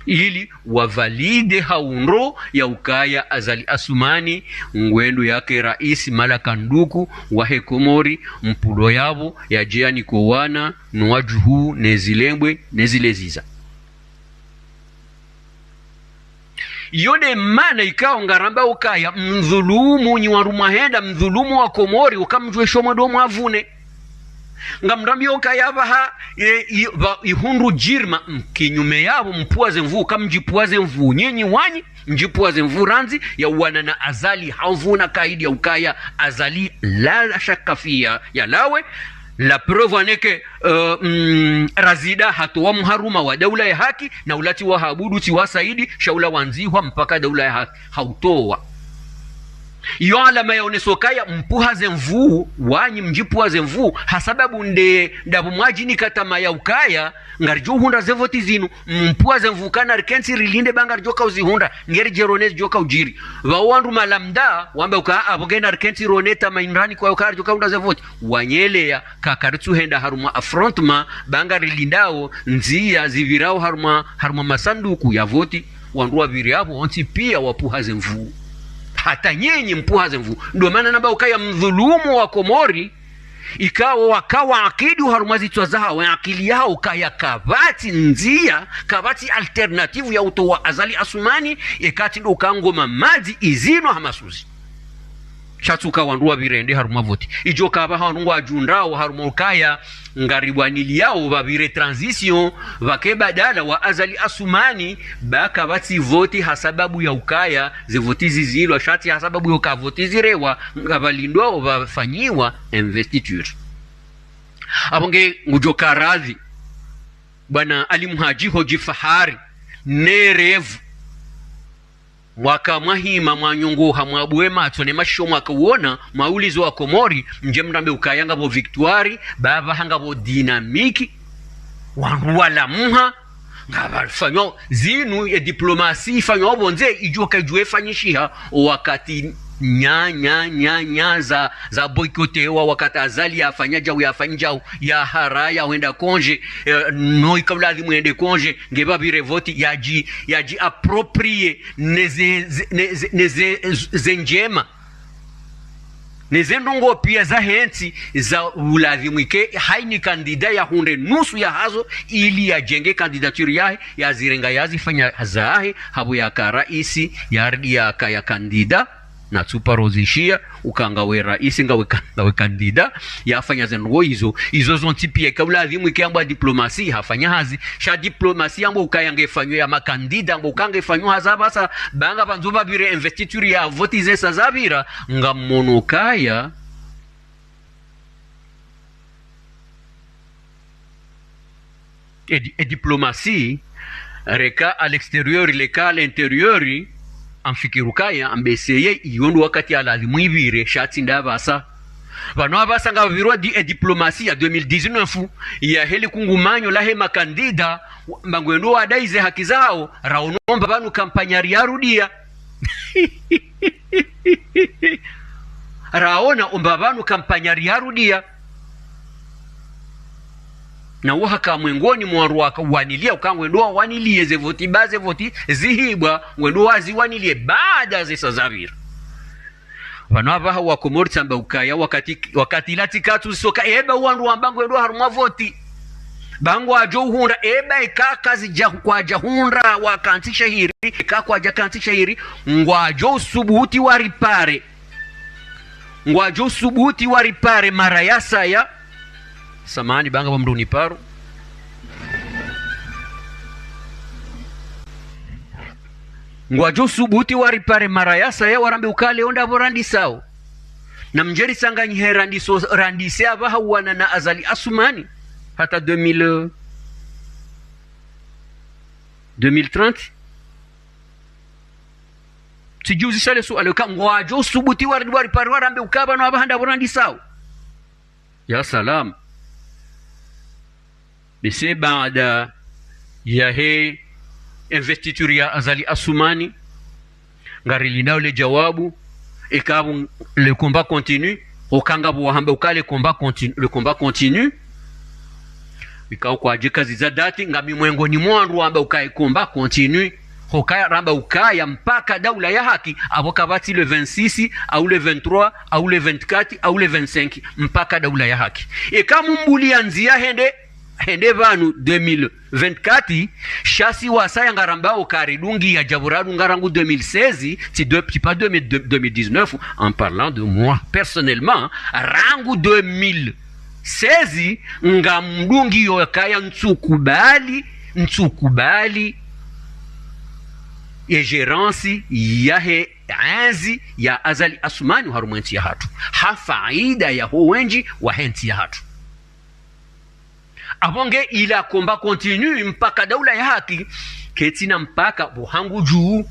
Ili wavalide ha undro ya ukaya Azali Assoumani, ngwendo yake raisi malaka nduku, wahe Komori, mpvulo yapvo, yadje yanike wana, no wadjuhu, ne zilembwe, ne zile ziza. Iyo nde mana ikao ngaramba ukaya, mdhulumu nyi wandru mwahenda, mdhulumu wa Komori, uka mdjuwe sho mwendo mwavune. Ngamrambio ukaya apvaha, e, i-, pva-, ihundru djirma, mkinyume yapvo, mpvuwa ze nvuu, kamdjipvuwa ze nvuu, nyinyi wanyi, mdjipvuwa ze nvuu randzi, ya uwana na Azali, ha nvuu na kaidi ya ukaya, Azali, la shaka fiha, yalawe, la preuve en est que, euh, mm, Razida hatowa mharuma wa daula ya haki, na ula tsi wa Habudu, tsi wa Saidi, sha ula wandzihwa mpaka daula ya haki, hautowa. Iyo alama yaoneso ukaya mpvuha ze nvuu, wanyu mdjipvuha ze nvuu, hasababu nde ndapvo mwadjinika tama ya ukaya ngaridjo uhundra ze voti zinu, mpvuha ze nvuu, kana rikentsi rilinde ba ngaridjo kauzihundra, ngeri djerone zidjo kaudjiri. Pvao wandru malamda wamba uka apvo nge narikentsi rone tama indrani kwa ukaya ridjo kaundra ze voti. Wanyeleya kakaritsuhenda harumwa affrontement, ba ngarilindao ndziya zipvirao harumwa, harumwa masanduku ya voti. Wandru wapviri apvo wontsi piya wapvuha ze nvuu. Hata nyenyi mpvuha ze nvuu. Ndo mana namba ukaya mdhulumu wa Komori, ikao waka waakidi harumwa zitswa zahawo, akili yahawo ukaya kapvatsi ndziya, kapvatsi alternative ya utowa Azali Assoumani, ekati ndo uka ngoma madzi izinwa ha masuzi. Sha tsi uka wandru wapvire nde harumwa voti. Idjo kapvaha wandru ngwadjundrao harumwa ukaya ngariwaniliyao pvapvire transition, pvake badala wa Azali Assoumani, ba kapvatsi voti hasababu ya ukaya ze voti zizilwa, sha tsi hasababu ya uka voti zirewa, ngapvalindwao pvafanyiwa investiture. Apvo nge ngudjo karadhi, bwana Ali Mhadji hodjifahari, ne revu. Mwaka mwahima, mwanyongoha, mwabue matso ne mashisho mwaka uona, mwaulizo wa Komori, mdje mrambe ukaya ngapvo victoire, ba pvaha ngapvo dynamique, wandru walamuha, ngapvafanywa zinu, ye diplomasi ifanywa opvondze, idjo ka idjo efanyishiha, o wakati nya, nya, nya, nya za, za boycottewa, wakati Azali yafanya djau, yafanya djau, yahara, yahwenda congé, eh, no ika ulazimu yende congé, nge pvapvire voti, yadji, yadji approprier, ne ze, ze, ne ze, ne ze, ze ndjema. Ne ze ndrongoo piya za hentsi za ulazimu ike hayina candidat yahundre nusu yahazo ili yadjenge candidature yahe, yazirenga yazifanya zahe, hapvo yaka raisi, yaridi yaka ya candidat, na tsi uparo zishiya, uka ngawe raisi, ngawe ka-, ngawe candidat, yafanya ze ndrongoo izo, izo zontsi piya ika ulazimu ike yambwa diplomasi, hafanya hazi, sha diplomasi yambwa ukaya ngefanywa ya ma candidat, yambwa uka ngefanywa hazi apvasa, ba ngapvandzo pvapvire investiture ya voti zesa zapvira, ngammono ukaya e di-, e diplomasi, reka à l'extérieur, reka à l'intérieur, amfikiri ukaya, ambeseye, iyo ndo wakati yalazimu ipvire, sha tsi nda apvasa. Pvanu apvasa ngapvapvirwa di-, e diplomasi ya deux mille dix-neuf, yahe likungumanyo lahe ma candidat, mba ngwendo wadai ze haki zahawo, raono mba pvanu kampanya riyarudiya. Raona omba pvanu kampanya riyarudiya. Na wo haka mwengoni mwa wandru waka waniliya, uka ngwendo wawaniliye ze voti, ba ze voti zihibwa, ngwendo waziwaniliye baada zesa zapvira. Pvanu apvaha wa Komori tsamba ukaya wakati, wakati ila tsi katsu zisoka, eba wandru wamba ngwendo harumwa voti. Ba ngwadjo uhundra, eba ika kazidja kwadja hundra wakantsi shahiri, ika kwadja kantsi shahiri, ngwadjo usubuti waripare. Ngwadjo usubuti waripare mara ya saya. Samahani, ba ngapvo mndru uniparo. Ngwadjo usubuti waripare mara ya saya, warambe ukaya leo ndapvo randisao. Na mdje ritsanganyihe randiso, randise apvaha uwana na Azali Assoumani. Hata deux mille, deux mille trente. Tsidjuzi sale suala uka ngwadjo usubuti waridi waripare warambe ukaya pvanu apvaha ndapvo randisao. Ya salam. Bise baada yahe investiture ya Azali Assoumani, ngarilindao le djawabu, eka pvo le combat continue, uka ngapvo wahamba uka le combat continu-, le combat continue. Ikao kwadjika ziza dati, ngami mwengoni mwa wandru wamba uka le combat continue, hukaya ramba ukaya mpaka daula ya haki, apvo kapvatsi le vingt-six, au le vingt-trois, au le vingt-quatre, au le vingt-cinq, mpaka daula ya haki. Eka mumbuliya ndziya hende, hende pvanu deux mille vingt-quatre, sha si wasaya ngarambao uka ridungiya djabu radunga rangu deux mille seize, tsi deux, tsi pas deux mille, deux mille dix-neuf, en parlant de moi, personnellement, rangu deux mille seize, ngamdungiyo kaya ntsukubali, ntsukubali ye gérance yahe enzi ya Azali Assoumani harumwa entsi yahatru. Ha faida yaho wendji wahe ntsi yahatru. Apvo nge ila combat continue mpaka daula ya haki, ketsina mpaka pvo hangu dju.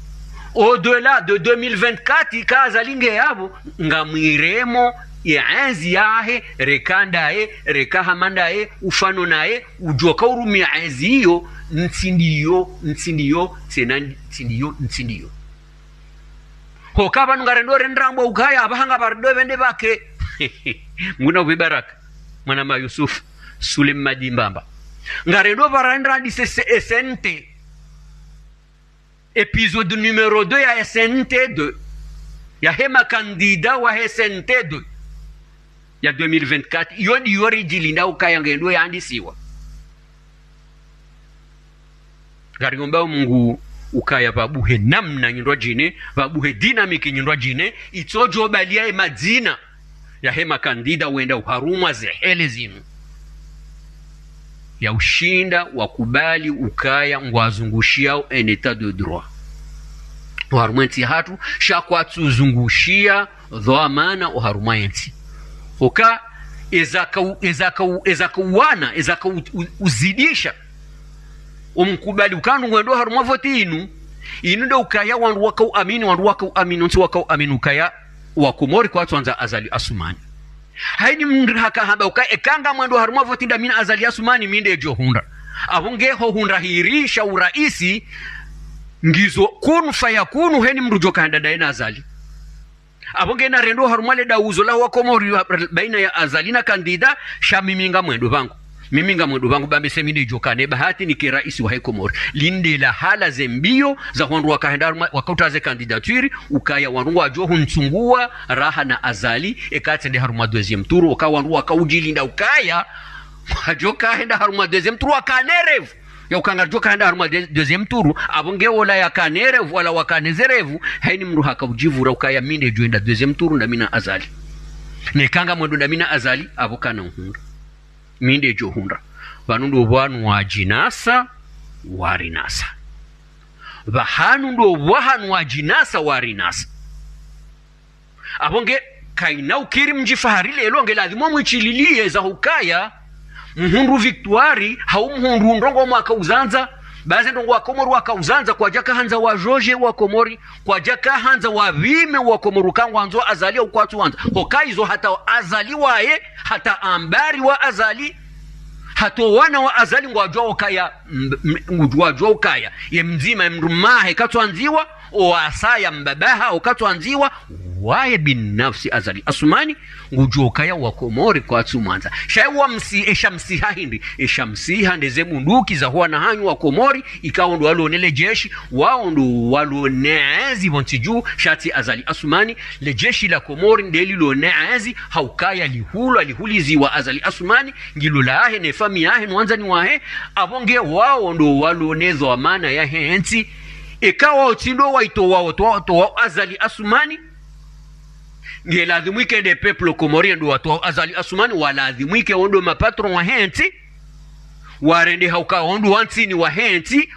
Au-delà de deux mille vingt-quatre, ika Azali nge yapvo, ngamwiremo ye ezi yahe, reka ndaye, reka hama ndaye, ufano naye, udjoka urumia ezi iyo, ntsi ndiyo, ntsi ndiyo, tsena ntsi ndiyo, ntsi ndiyo. Hoka pvanu ngarendo rendra mbwa ukaya, apvaha ngapvarido pvende pvake. Nguna upve baraka, mwana ma Yusuf, Sule Mmadi Mbamba. Ngarendo pvarendra ndi S N T. Épisode numéro deux ya S N T deux. Yahe makandida wa S N T deux. Ya deux mille vingt-quatre. Iyo ndiyo ridjilinda ukaya ngendo yandisiwa. Ngariomba Mungu ukaya pvabuhe namna nyindrwadjine, pvabuhe dynamique nyindrwadjine, itsodjo balia ye madzina yahe makandida wenda uharumwa zehele zinu. Ya ushinda wakubali ukaya ngwazungushiao un état de droit oharumwa entsi hatru, sha kwatsuzungushia dhwamana oharumwa entsi. Hoka, ezaka u-, ezaka u-, ezaka uwana, ezaka u-, u-, uzidisha. Umkubali ukandru ngwendo harumwa voti inu, inu ndo ukaya wandru waka uamini, wandru waka uamini, ontsi waka uamini ukaya Wakomori kwatsuandza Azali Assoumani. Haini mndru haka hamba uka eka ngamwendo harumwa voti ndami na Azali Assoumani mi ndedjo hundra. Apvo nge ho hundra hiri sha uraisi ngizo kun fayakunu, heni mndru djoka henda ndaye na Azali. Apvo nge narendo harumwa le dauzo la Wakomori wa-, baina ya Azali na kandida, sha mimi ngamwendo pvangu. Mimi ngamwendo pvangu, ba mi se mi ndedjo kana bahati nike raisi wahe Komori. Linde la hala ze mbio za wandru waka henda harumwa, waka utraze candidature, ukaya wandru ngwadjo huntsungua raha na Azali, eka tsende harumwa deuxième tour, uka wandru waka udjilinda ukaya, ngwadjoka henda harumwa deuxième tour, wakane rêve ya uka ngardjoka henda harumwa de-, deuxième tour, apvo nge wola yakane rêve, wala wakane ze rêve, haini mndru haka udjivura ukaya mi ndedjo enda deuxième tour ndami na Azali. Neka ngamwendo ndami na Azali, apvo kana uhundra. Mi ndedjo hundra. Pvanu ndo pvanu wadjinasa, warinasa. Pvahanu ndo pvahanu wadjinasa, warinasa. Apvo nge kaina ukiri mdjifahari lelo nge lazimu mwishililie za hukaya mhundru victoire, hau mhundru ndrongo mwaka uzandza, baze ndrongo Wakomori waka uzandza, kwadjaka handza wadjodje Wakomori, kwadjaka handza wapvime Wakomori uka ngwandzo Azali au kwatsuandza. Hoka izo hata Azali waye, hata ambari wa Azali, hata wana wa Azali ngwadjuao ukaya, m-, m-, ngudjuao ukaya ye mdzima, ye mndru mahe katsuandziwa, owasaya mbabaha, okatsuandziwa, waye binafsi Azali Assoumani, ngudjokaya Wakomori kwatsumwandza. Sha ye wamsi-, eshamsiha hindri, eshamsiha ndeze bunduki za huwana hanyu Wakomori, ikao ndo walo ne le jeshi, wao ndo walo ne ezi pvontsi dju, sha tsi Azali Assoumani, le jeshi la Komori ndelilo ne ezi, haukaya lihulwa, lihuliziwa Azali Assoumani, ngilo lahe, ne famiyi yahe, no wandzani wahe, apvo nge wao ndo walo ne dhwamana yahe ntsi, eka wao tsi ndo waitowa, wao towa, towa Azali Assoumani, nge lazimu ike nde peuple comorien ndo watowa Azali Assoumani, walazimu ike wo ndo mapatron wahe ntsi, warende hauka wo ndo wantsini wahe ntsi,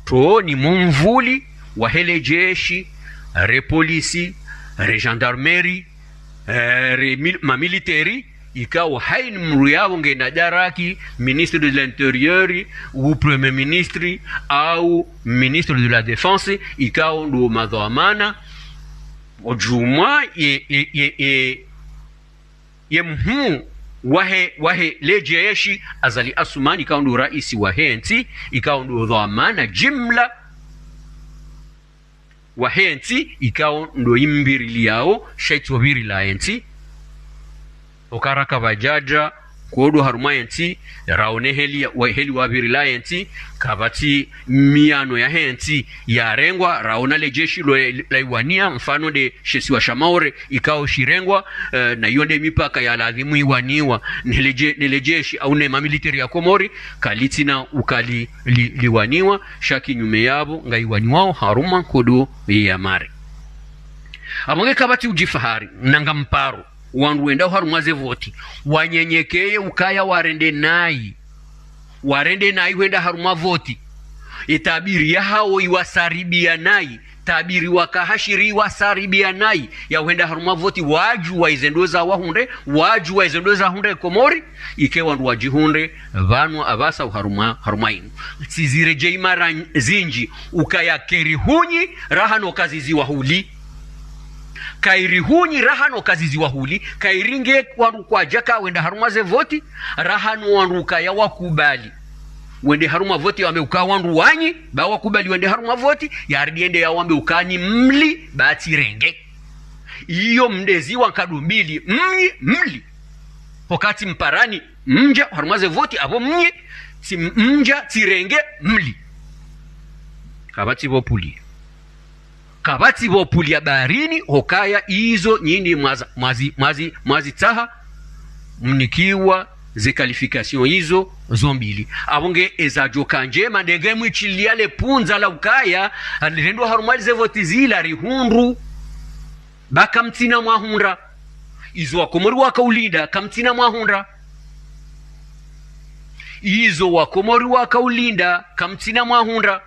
toni mumvuli, wahe le jeshi, re polisi, re gendarmerie, eh, re mil-, mamiliteri, ikao haini mndru yapvo ngena daraki, ministre de l'intérieur, ou premier ministre, au ministre de la défense, ikao ndo madhwamana, odjumwa ye, ye, ye, ye, ye mhuu wahe, wahe le jeshi, Azali Assoumani, ikao ndo raisi wahe ntsi, ikao ndo dhwamana jimla wahe ntsi, ikao ndo imbiriliao, sha itso pviri la ntsi. Okaraka pvadjadja, kodo harumwa ye ntsi, raone heli ya, wa, heli wapviri la ntsi, kapvatsi miano yahe ntsi yarengwa, raona le jeshi lo, laiwania, mfano nde she isiwa sha Maore, ikao shirengwa, eh, na iyo nde mipaka ya lazimu iwaniwa, ne le je-, ne le jeshi, au ne mamiliteri ya Komori, kalitsina ukali li-, liwaniwa, sha kinyume yapvo, ngaiwaniwao harumwa nkodo ya mare. Apvo nge kapvatsi udjifahari, nanga mparo, wandru wendao harumwa ze voti, wanyenyekeye ukaya warende nayi, warende nayi hwenda harumwa voti, itabiri yahao iwasaribia nayi, tabiri waka hashiri wasaribia nayi ya hwenda harumwa voti, wadjuwa ize ndo zawahundre, wadjuwa ize ndo zahundre Komori, ike wandru wadjihundre pvanu apvasa uharumwa, harumwa inu. Tsiziredjei mara zindji, ukaya kerihunyi raha no kaziziwa huli. Kairihunyi raha no kaziziwa huli, kairinge wandru kwadjaka wenda harumwa ze voti, raha no wandru ukaya wakubali wende harumwa voti, wambe uka wandru wanyi, ba wakubali wende harumwa voti, yaridi yende yawambe uka nyi mli, ba tsirenge. Iyo mdeziwa nkado mbili, mnyi, mli. Hokati mparani, mdja harumwa ze voti, apvo mnyi, tsi mdja, tsirenge, mli. Kapvatsi pvo puli. Kapvatsi pvo puli ya baharini, hokaya izo nyinyi mwaza, mwazi, mwazi, mwazitsaha, mnikiwa ze qualification izo zo mbili. Apvo nge ezadjoka ndjema, ndenge mwishiliya le pundza la ukaya, alirendo harumwa ze voti zila rihundru. Ba kamtsina mwahundra. Izo Wakomori wakaulinda, kamtsina mwahundra. Izo Wakomori wakaulinda, kamtsina mwahundra.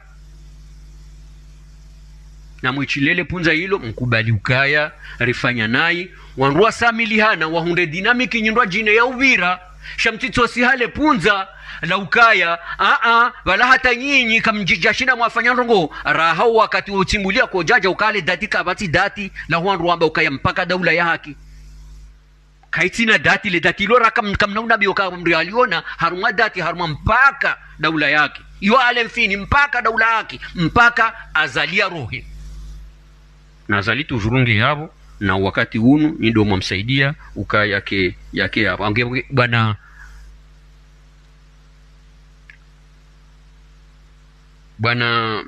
Na mwishiliye le pundza ilo, mkubali ukaya rifanya nayi, wandru wasamilihana, wahundre dynamique nyindrwadjine ya upvira, sha mtsitsosiha le pundza la ukaya, a-a, pvala hata nyinyi kamdjidjashinda mwafanya ndrongo, raha wakati wa utsimbuliya kodjadja ukaya le dati kapvatsi dati, la wandru wamba ukaya mpaka daula ya haki. Kaitsina dati, le dati ilo ra kam-, kamna unabi uka mndru yaliona, harumwa dati, harumwa mpaka daula ya haki. Iyo ale mfini, mpaka daula ya haki, mpaka Azali yarohe. Na Azali toujours nge yapvo, na wakati unu, nyi ndo mwamsaidia, uka yake, yake yapvo. Ange, bwana, bwana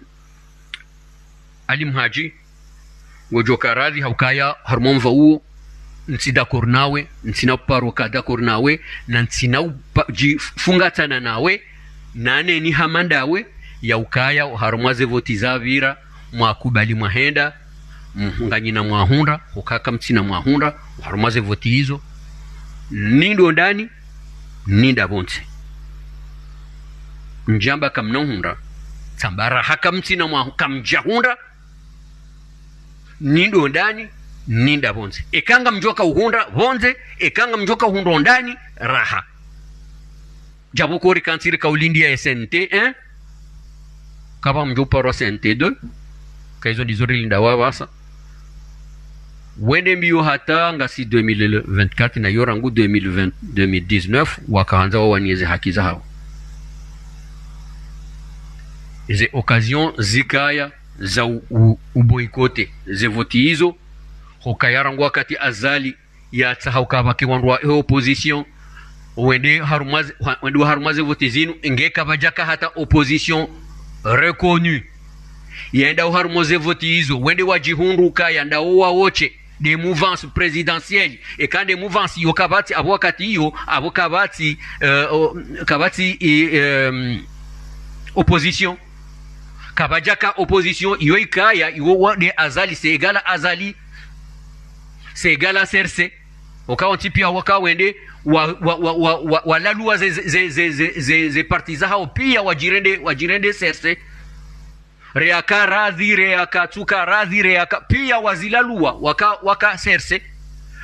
Ali Mhadji, ngodjoka radhi ha ukaya harumwa mva uwo, ntsi d'accord nawe, ntsina uparo ka d'accord nawe, na ntsina upa-, djifungatsana nawe, nane ni hama ndawe, ya ukaya harumwa ze voti zapvira, mwakubali mwahenda, m-, nganyina mwahundra, hukaka mtsina mwahundra, harumwa ze voti izo, ni ndo ndani, ni ndapvondze. Ndjamba kamna uhundra, tsamba raha kamtsina mwahu-, kamdjahundra, ni ndo ndani, ni ndapvondze. Eka ngamdjoka uhundra pvondze, eka ngamdjoka uhundra ndani, raha. Djapvo kori kantsiri kaulindiya ye C N T un, kapva mdjo parwa C N T deux, ka izo ndizo rilinda wapvasa. Wende mbiyo hata ngasi deux mille vingt-quatre na iyo rangu deux mille vingt, deux mille dix-neuf, wakahandza wawaniye ze haki zahawo. Ze occasion zikaya za u-, u-, uboycotter ze voti izo, hukaya rangu wakati Azali yatsaha ukaya pvake wandru wa opposition, wende harumwa ze, wa-, wende harumwa ze voti zinu, nge kapvadjaka hata opposition reconnue. Yenda harumwa ze voti izo, wende wadjihundru ukaya ndawo wawotshe, nde mouvance présidentielle, eka nde mouvance iyo kapvatsi, apvo wakati iyo, apvo kapvatsi, eh, o-, kapvatsi, eh, em, opposition. Kapvadjaka opposition, iyo ikaya, iyo wa nde Azali, c'est égal à Azali, c'est égal à C R C. Waka wontsi piya waka wende, wa, wa, wa, wa, wa, walaluwa ze, ze, ze parti zahawo piya wadjirende, wadjirende C R C. Reyaka radhi, reyaka tsuka radhi, reyaka piya wazilaluwa, waka, waka C R C.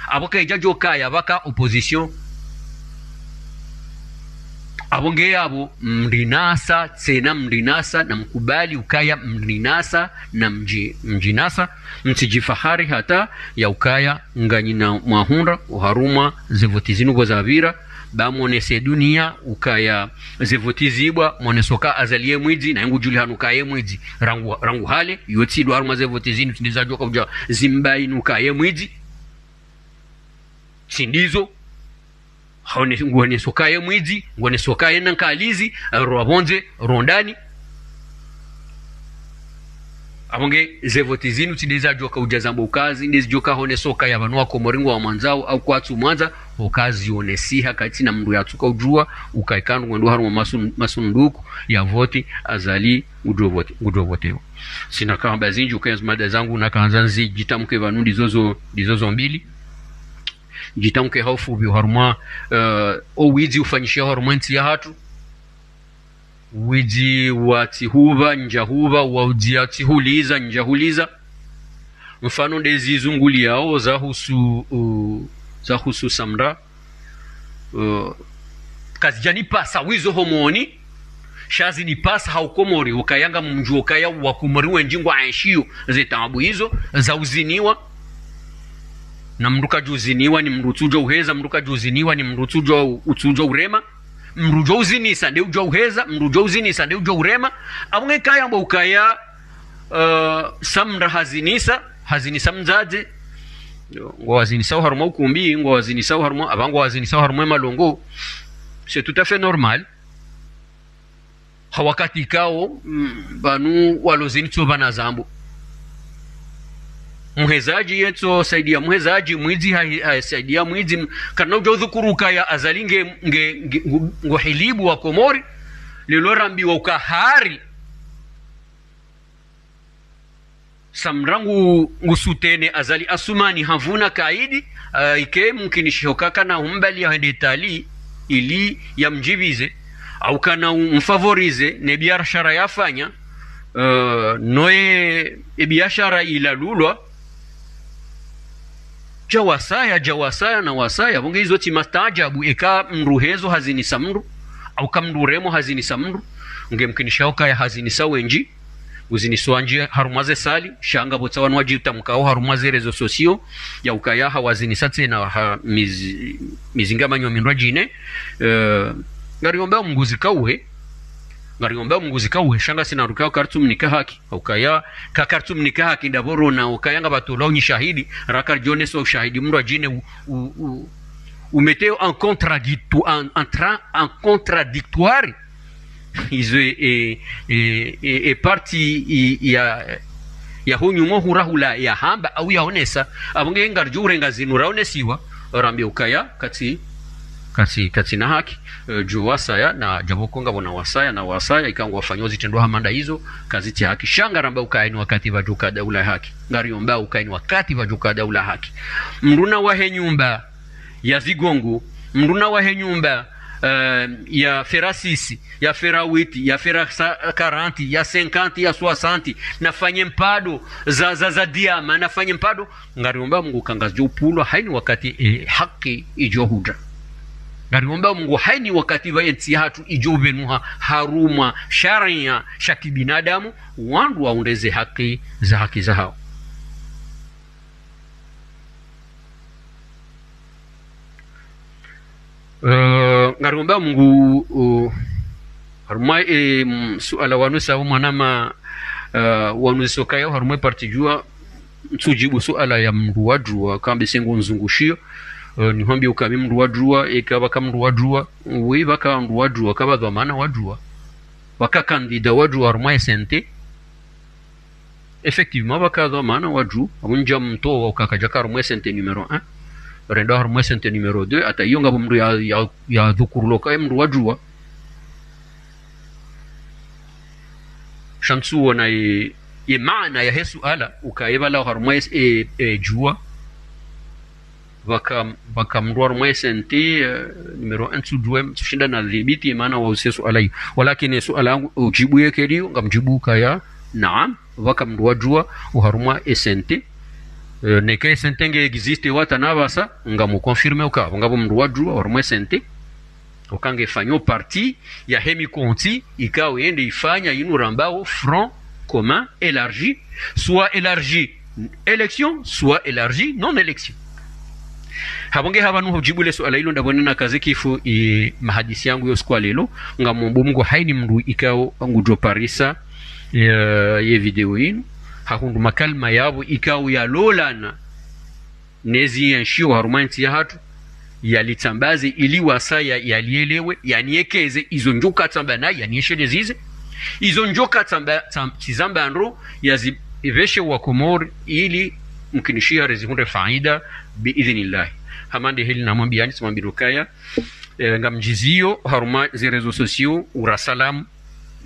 Apvo kaidjadjo kaya pvaka opposition. Apvo nge yapvo, mrinasa, tsena mrinasa, na mkubali ukaya mrinasa, na mdji-, mdjinasa, mtsidjifahari hata ya ukaya nganyina mwahundra, uharumwa ze voti zinu pvo zapvira, ba mwonese duniya ukaya ze voti zibwa, mwonese uka Azali ye mwidzi, na ye ngudjulihana uka ye mwidzi. Rangu, rangu hale, iyo tsi ndo harumwa ze voti zinu, tsi ndizo zadjoka udja zimbayini uka ye mwidzi. Tsi ndizo, haone-, nguonese uka ye mwidzi, nguonese uka ye nankalizi, ro pvondze, ro ndani. Apvo nge ze voti zinu tsi ndizo zadjoka udja zambwa uka zi, ndizo zidjoka honesa ukaya pvanu Wakomori ngwamwandzao, au kwatsu mwandza, uka zionesiha, kaitsina mndru yatsuka udjuwa, uka ikandru ngwendo harumwa masun-, masunduku ya voti, Azali, ngudjo voti, ngudjo votewa. Tsina kahamba zindji, uka enzi mada zangu, nakahandza nzi, djitamke pvanu ndizo zo, ndizo zo mbili. Djitamke ha ufupvi harumwa, eh, o widzi ufanyishiha harumwa entsi yahatru. Widzi wa tsihupva, ndjahupva, wa udzi ya tsihuliza, ndjahuliza. Mfano nde zizunguliyao zahusu, uh, zahusu Samra. Uh, kazidjanipasa wizo homoni, sha zinipasa ha ukomori, ukaya ngamdjuo ukaya wakomori wendji ngwaenshio ze taabu izo, za uziniwa. Na mndru kadjo uziniwa ni mndru utsudjo uheza, mndru kadjo uziniwa ni mndru utsudjo, utsudjo urema. Mndru udjo uzinisa nde udjo uheza, mndru udjo uzinisa nde udjo urema. Apvo nge kaya mbo ukaya, uh, Samra hazinisa, hazinisa mdzadze. Ngwawazinisa oharumwa ukumbi, ngwawazinisa oharumwa, apva ngwawazinisa oharumwa malongo. C'est tout à fait normal. Ha wakati kao, mm, pvanu walo zini tso pvana zambo. Mhezadji yetso saidiya mhezadji, mwidzi ha, ha saidiya mwidzi, m-, karina udjo udhukuru ukaya Azali nge, nge, nge, ngu-, nguhilibu wakomori, lelo rambiwa uka hari. Samra ngu, ngu soutenir Azali Assoumani ha vuna kaidi, uh, ike mkinishiho ka kana umbali ya hende Itali ili yamdjibize, au kana umfavorize ne biashara yafanya, uh, noye e biashara ilalulwa. Dja wasaya, dja wasaya na wasaya. Pvo nge izo tsi mastaajabu, eka mndru hezo hazinisa mndru, au ka mndru uremo hazinisa mndru, nge mkinishiho kaya hazinisa wendji. Uzinisa wandji harumwa ze sali, sha ngapvo tsa wanu wadjitamkao harumwa ze réseaux sociaux, ya ukaya hawazinisa tsena ha mizi-, mizinga manyo mindrwadjine. Eh, ngariomba Mngu zikauhe, ngariomba Mngu zikauhe, sha ngasina rukao karitsumnika haki, ukaya ka karitsumnika haki ndapvo rona ukaya ngapvatolwa unyi shahidi, raka ridjonesa ushahidi mndrwadjine u-, u-, u-, umeteo en contradicto-, en, en tra-, en contradictoire. Izo e, e, e, e parti i, ya, ya ho nyuma hurahula yahamba au yaonesa, apvo nge ngaridjo urenga zinu raonesiwa, rambe ukaya katsi, katsi, katsina haki. Eh, djo wasaya, na djapvo ko ngapvo na wasaya, na wasaya, ika ngwafanyo zitrendwa hama nda izo, kazitsi haki. Sha ngaramba ukaya ni wakati pvadjo ka daula haki. Ngariomba ukaya ni wakati pvadjo ka daula haki. Mndru na wahe nyumba ya zigongo, mndru na wahe nyumba, eh, ya fera sisi, ya fera witi, ya fera sa-, quarante, ya cinquante, ya soixante, nafanye mpado za, za, za diama, nafanye mpado. Ngariomba Mngu ka ngazidjo upvulwa, haini wakati, eh, haki idjo hudja. Ngariomba Mngu haini wakati pvaye ntsi yahatru idjo upvenuha harumwa sharia sha kibinadamu, wandru waundre ze haki za haki zahao. Eh, ngariomba Mngu, eh, harumwa, eh, m-, suala wanu sa mwanama, eh, wanu zisokaya harumwa parti Juwa, ntsudjibu suala ya mndru wa Juwa, kambe sengo nzungushiyo, eh, nihwambi ukami mndru wa Juwa, eka pvaka mndru wa Juwa, wi pvaka mndru wa Juwa, kapva dhwamana wa Juwa, pvaka candidat wa Juwa harumwa S N T, Effectivement, pvaka dhwamana wa Juwa, apvo ndja mtowa uka kadjaka harumwa S N T numéro un, renda harumwa S N T numéro deux, hata iyo ngapvo mndru ya, ya, ya dhukurulo ka ye mndru wa Juwa. Sha ntsuona ye, ye maana yahe suala, uka ye pvala harumwa S-, e, e, Juwa. Pvaka, pvaka mndru harumwa S N T, eh, numéro un, ntsudjuwe, ntsushinda nadhibiti, mana wa usesu suala iyo. Walakini suala yangu, ujibu yeke liyo, ngamjibu ukaya, naam, pvaka mndru wa Juwa, uharumwa S N T. Eh, neka S N T nge existe wata na pvasa, ngamu confirme uka, ngapvo mndru wa Juwa, uharumwa S N T. Uka nge fanyo partie yahe mikontsi, ikao yende ifanya inu rambao Front Commun Élargi, soit élargi élection, soit élargi non-élection. Hapvo nge hapvanu hujibu le suala ilo ndapvo nina kaze kifu i mahadisi yangu yo siku wa lelo, ngamomba Mngu haini mndru ikao ngudjo parisa, eh, ye video inu, hahundru makalima yapvo ikao yalolana nezi yenshio harumwa entsi yahatru, yalitsambaze ili wasaya yalielewe, yaniekeze, izo ndjo katsamba nayi, yanieshelezize. Izo ndjo katsamba, tsam-, tsizamba ndro, yazipveshe wa Komori, ili mkinishiha rezihundre faida, bi idhinillahi. Hama nde heli namwambiyani, tsimwambilo kaya, eh, ngamdjiziyo, harumwa ze réseaux sociaux, ura salamu,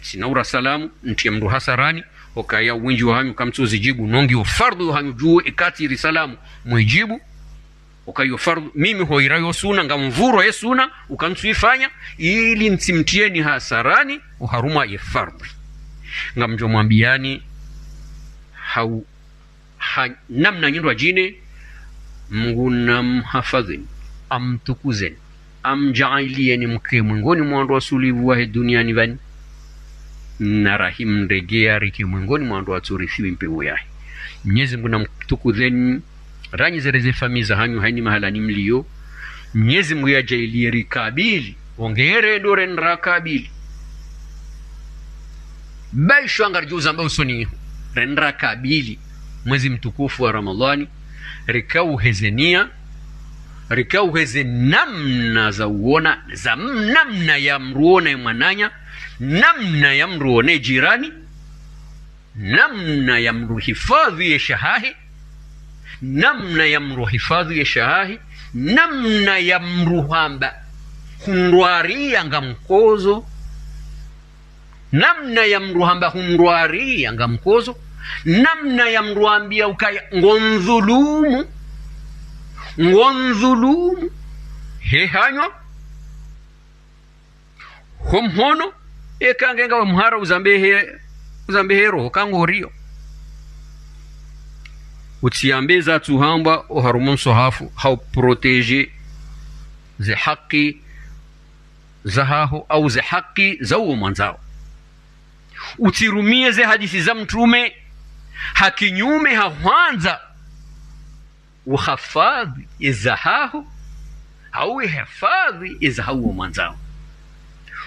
tsina ura salamu, ntriye mndru hasarani, ukaya wendji wahanyu kamtsuzijibu, nongi yo fardhu yohanyu dju, ikatsi ri salamu, mwijibu, ukaya yo fardhu, mimi hoira yo suna, ngamvuro ye suna, uka ntsuifanya, ili ntsimtriyeni hasarani, uharumwa ye fardhu. Ngamdjo mwambiyani, hau, Ha namna nyindji djine, Mngu namhafadhwini, amtukuzeni, amdjaalieni mke mwengoni mwa wandru wasulivu wahe duniani pvanu, na rahimu ndege yarike mwengoni mwa wandru watsorithiwi mpewu yahe. Mnyezi Mngu namtukuzeni, ranyi zere ze famiyi zahanyu hayina mahala ni mliyo. Mnyezi Mngu yadjaaliye rikabili, wongere ndo rendra kabili. Baisho ngaridjo uzamba usoni iho, rendra kabili mwezi mtukufu wa Ramadhwani, rikauheze niya, rikauheze namna za uona, za m-, namna ya mdru uona ye mwananya, namna ya mdru uona ye jirani, namna ya mdru hifadhwi ye shahahe, namna ya mdru hifadhwi ye shahahe, namna ya mdru hamba hundrwariya ngamkodzo, namna ya mdru hamba hundrwariya ngamkodzo, namna ya mdru ambiya ukaya ngondhulumu, ngondhulumu, he hanywa ho mhono, eka nge ngawe mhara uzambe he, uzambe he roho, ka ngoriyo. Utsiyambe zatsuhambwa oharumwa mswahafu, hau protéger ze haki zahaho, au ze haki za uwo mwandzao. Utsirumiye ze hadisi za mtrume, ha kinyume ha hwandza uhafadhwi ye zahaho, hau uhafadhwi ye zaha uwo mwandzao.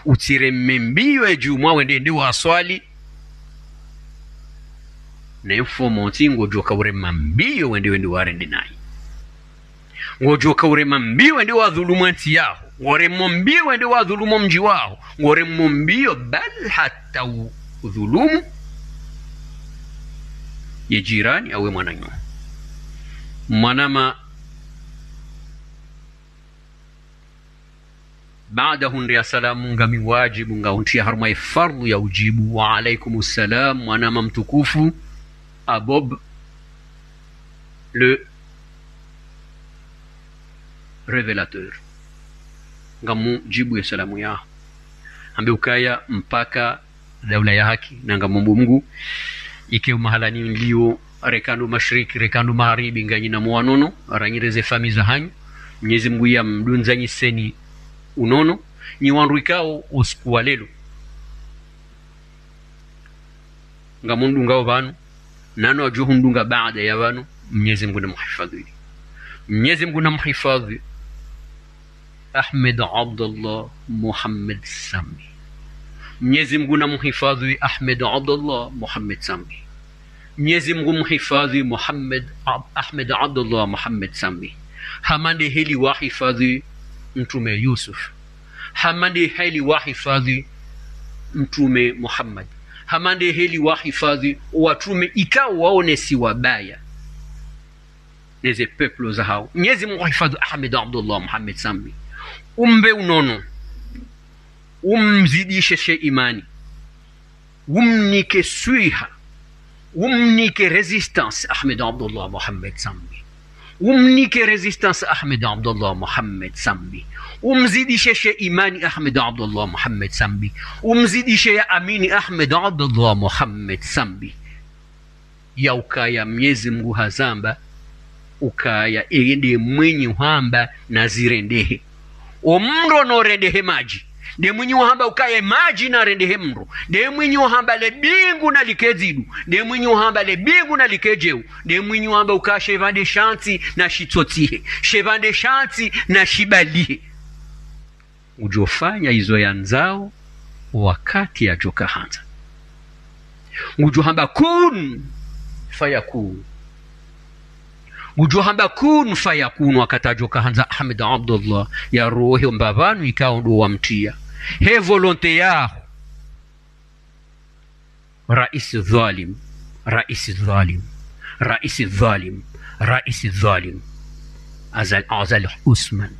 Utsireme mbiyo ye djumwa wende wende waswali, ne mfumontsi ngodjoka urema mbiyo wende wende warende nayi. Ngodjoka urema mbiyo wende wadhulumu entsi yaho. Ngoremo mbiyo wende wadhulumu mdji waho. Ngoremo mbiyo bal hata u-, udhulumu ye jirani hau ye mwananyaho. Mwanama, baada hundriya salamu, ngami wadjibu, ngahuntriya harumwa ye fardhu ya udjibu. Wa alaykum salam, mwanama mtukufu, Abob le révélateur. Ngamdjibu ye salamu yaho. Hambe ukaya mpaka daula ya haki, na ngamombo Mngu, ike umahala ni mliyo, reka ndo mashariki, reka ndo magharibi, nganyina mwa wanono, ranyi reze famiyi zahanyu, Mnyezi Mngu yamdundzanyiseni unono, nyi wandru ikao usiku wa lelo ngamundungao pvanu, nano wadjo hundunga baada ya pvanu, Mnyezi Mngu namhifadhwi. Mnyezi Mngu namhifadhwi Ahmed Abdallah Mohamed Sambi. Mnyezi Mngu namhifadhwi Ahmed Abdallah Mohamed Sambi. Mnyezi Mngu mhifadhwi Mohamed Ab-, Ahmed Abdallah Mohamed Sambi. Hama nde heli wahifadhwi Mtrume Yusuf. Hama nde heli wahifadhwi Mtrume Muhammad. Hama nde heli wahifadhwi watrume ikao waonesiwa baya neze peuple zahao. Mnyezi Mngu hifadhwi Ahmed Abdallah Mohamed Sambi. Umbe unono. Umzidishe she imani. Umnike swiha. Umnike résistance Ahmed Abdallah Mohamed Sambi. Umnike résistance Ahmed Abdallah Mohamed Sambi. Umzidishe she imani Ahmed Abdallah Mohamed Sambi. Umzidishe ya amini Ahmed Abdallah Mohamed Sambi. Ya ukaya Mnyezi Mngu hazamba ukaya eye nde mwenye uhamba na zirendehe. O mndro no rendehe madji. Nde mwenye uhamba ukaya madji na rendehe mndro. Nde mwenye uhamba le bingu na like dzidu. Nde mwenye uhamba le bingu na like djeu. Nde mwenye uhamba ukaya she pvandre sha ntsi na shitsotsihe. She pvandre sha ntsi na shibalihe. Ngudjofanya izo yandzao wakati yadjoka handza. Ngudjohamba kun fayakun. Ngudjohamba kun fayakun wakati yadjoka handza Ahmed Abdallah yarohe mbapvanu ikao ndo wamtriya. He volonté yaho. Raisi dhalim, raisi dhalim, raisi dhalim, raisi dhalim. Azali, Azali Assoumani.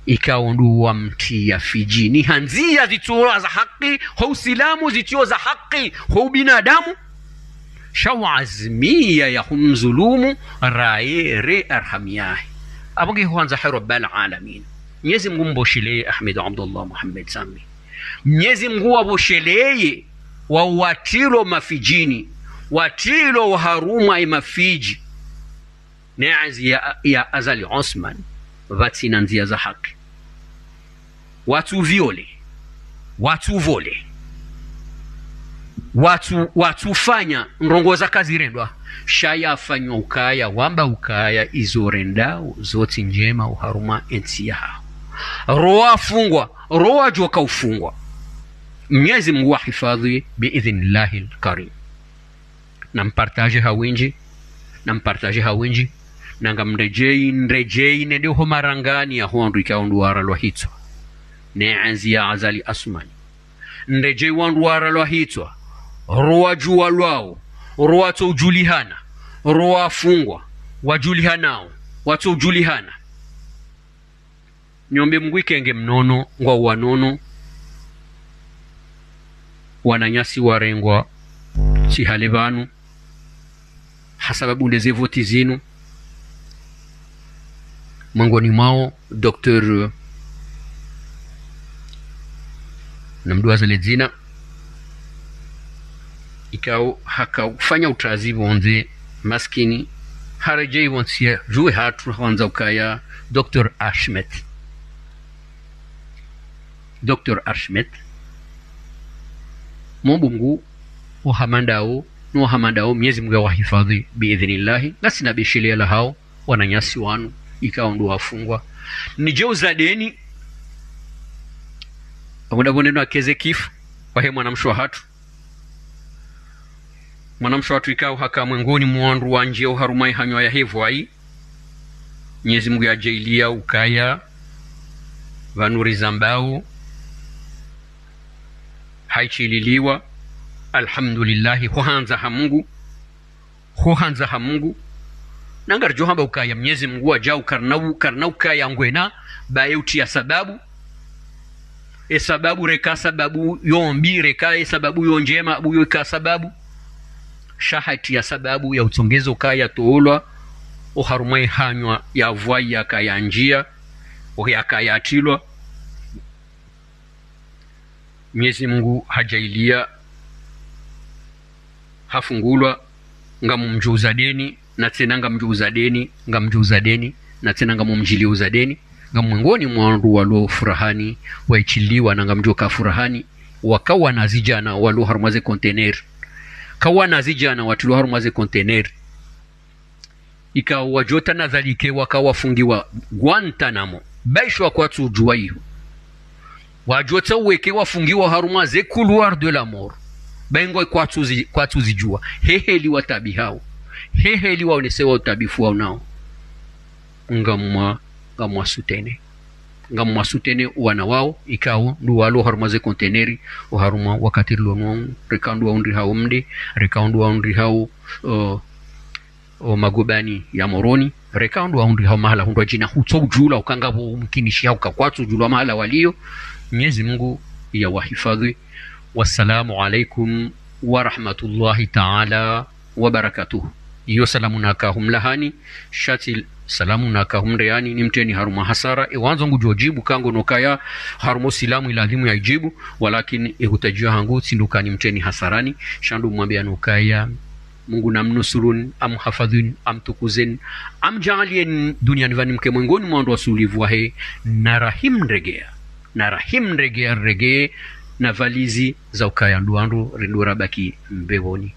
Ikao ndo wamtriya Fidjini ha ndziya zitsiyo za haki, ho usilamu zitsiyo za haki, ho ubinadamu. Sha waazimiya ya humzulumu, raye re arham yahe. Apvo nge hwandza he Rabbal Alamin. Mnyezi Mngu mbosheleye Ahmed Abdallah Mohamed Sambi. Mnyezi Mngu wabosheleye wawatrilwa Mafidjini. Watrilwa oharumwa emafidji ne ezi ya, ya Azali Assoumani, pvatsina ndzia za haki. Watsu viole, watsu vole, watsu, watsu fanya ndrongo za kazirendwa. Sha yafanywa ukaya, wamba ukaya izo rendao zotsi ndjema oharumwa entsi yahawo. Ro wafungwa, ro wadjoka ufungwa. Mnyezi Mungu wahifadhwi biidhnillahi lkarim. Nampartaje ha windji, nampartaje ha windji, na ngamredjeyi, nredjeyi nende ho marangani ya ho wandru ikao ndo waralwa hitswa ne ezi ya Azali Assoumani. Nredjeyi wandru waralwa hitswa, ro wadjuwa lwawo, ro watso udjulihana, ro wafungwa, wadjulihanao, watso udjulihana. Nyombe Mungu ikenge mnono ngwa wanono wananyasi warengwa tsi hale pvanu, ha sababu nde ze voti zinu. Mwengoni mwawo, docteur, namdjuwa zale dzina, ikao haka ufanya utazi pvondze, maskini, haredjeyi pvontsi ya djuwe hatru hwandza ukaya docteur Ahmed. Docteur Ahmed. Mungu, ohamandao, no ohamandao, Mnyezi Mungu yawahifadhwi biidhnillahi, ngasina besheleya lahao wananyasi wanu ikao ndo wafungwa. Nidje uzadeni, abuda boneno akeze kifu wahe mwanamshe wahatru. Mwanamshe wahatru ikao haka mwengoni mwa wandru wandjiya oharumwa ihanywa ya hevwayi. Mnyezi Mungu yadjaaliya ukaya pvanu rizambao haishililiwa. Alhamdulillahi, ho handza ha Mungu. Ho handza ha Mungu. Na ngaridjo hamba ukaya Mnyezi Mungu wadjau karina u-, karina ukaya ngwena, baye utriya sababu. E sababu reka sababu yo mbi, reka e sababu yo ndjema, abu yo ika sababu. Sha hatriya sababu ya utsongeza ukaya tolwa oharumwa ihanywa ya vwayi yakaya ndjiya, o yakaya trilwa. Mnyezi Mungu hadjaaliya hafungulwa, ngamumdjo uzadeni, na tsena ngamdjo uzadeni, ngamdjo uzadeni, na tsena ngamumdjiliya uzadeni, ngamwengoni mwa wandru walo furahani, waishiliwa na ngamdjo ka furahani, wakawana zidjana walo harumwa ze conteneur. Kawana zidjana watrilwa harumwa ze conteneur. Ikao wadjo tanadhalike waka wafungiwa Guantanamo. Baishwa kwatsu udjuwa iyo. Wadjo tsauweke wafungiwa harumwa ze couloir de la mort. Baingwa kwatsu zi-, kwatsu zidjuwa. Heheli watabihao. Heheli waonesewa utabifu wao nao. Ngamwa, ngamwa soutenir. Ngamwa soutenir wana wao, ikao ndo walo harumwa ze conteneur, oharumwa wakati rilo nao, reka ndo waundrihao mde, reka ndo waundrihao, uh, o magobani ya Moroni, reka ndo waundrihao mahala hundru wadjina hutso udjulwa, uka ngapvo umkinishi hauka kwatsu udjulwa mahala waliyo. Mnyezi Mungu yawahifadhwi. Wassalamu alaikum wa rahmatullahi taala wa barakatuh. Iyo salamu naka humlahani, sha tsi salamu naka humreyani, nimtreni harumwa hasara. E wandzo ngudjo djibu kango nokaya harumwa usilamu iladhimu ya idjibu, walakini e hutadjiwa hangu tsi ndo ka nimtreni hasarani, sha ndo mwambia nokaya Mungu namnusuruni, amhafadhwini, amtukuzeni, amdjaalieni duniani pvani mke mwengoni mwa wandru wasulivu wahe, na rahim regea, na rahim regea, regee na valizi za ukaya ndo wandru rindo rabaki mbepvoni.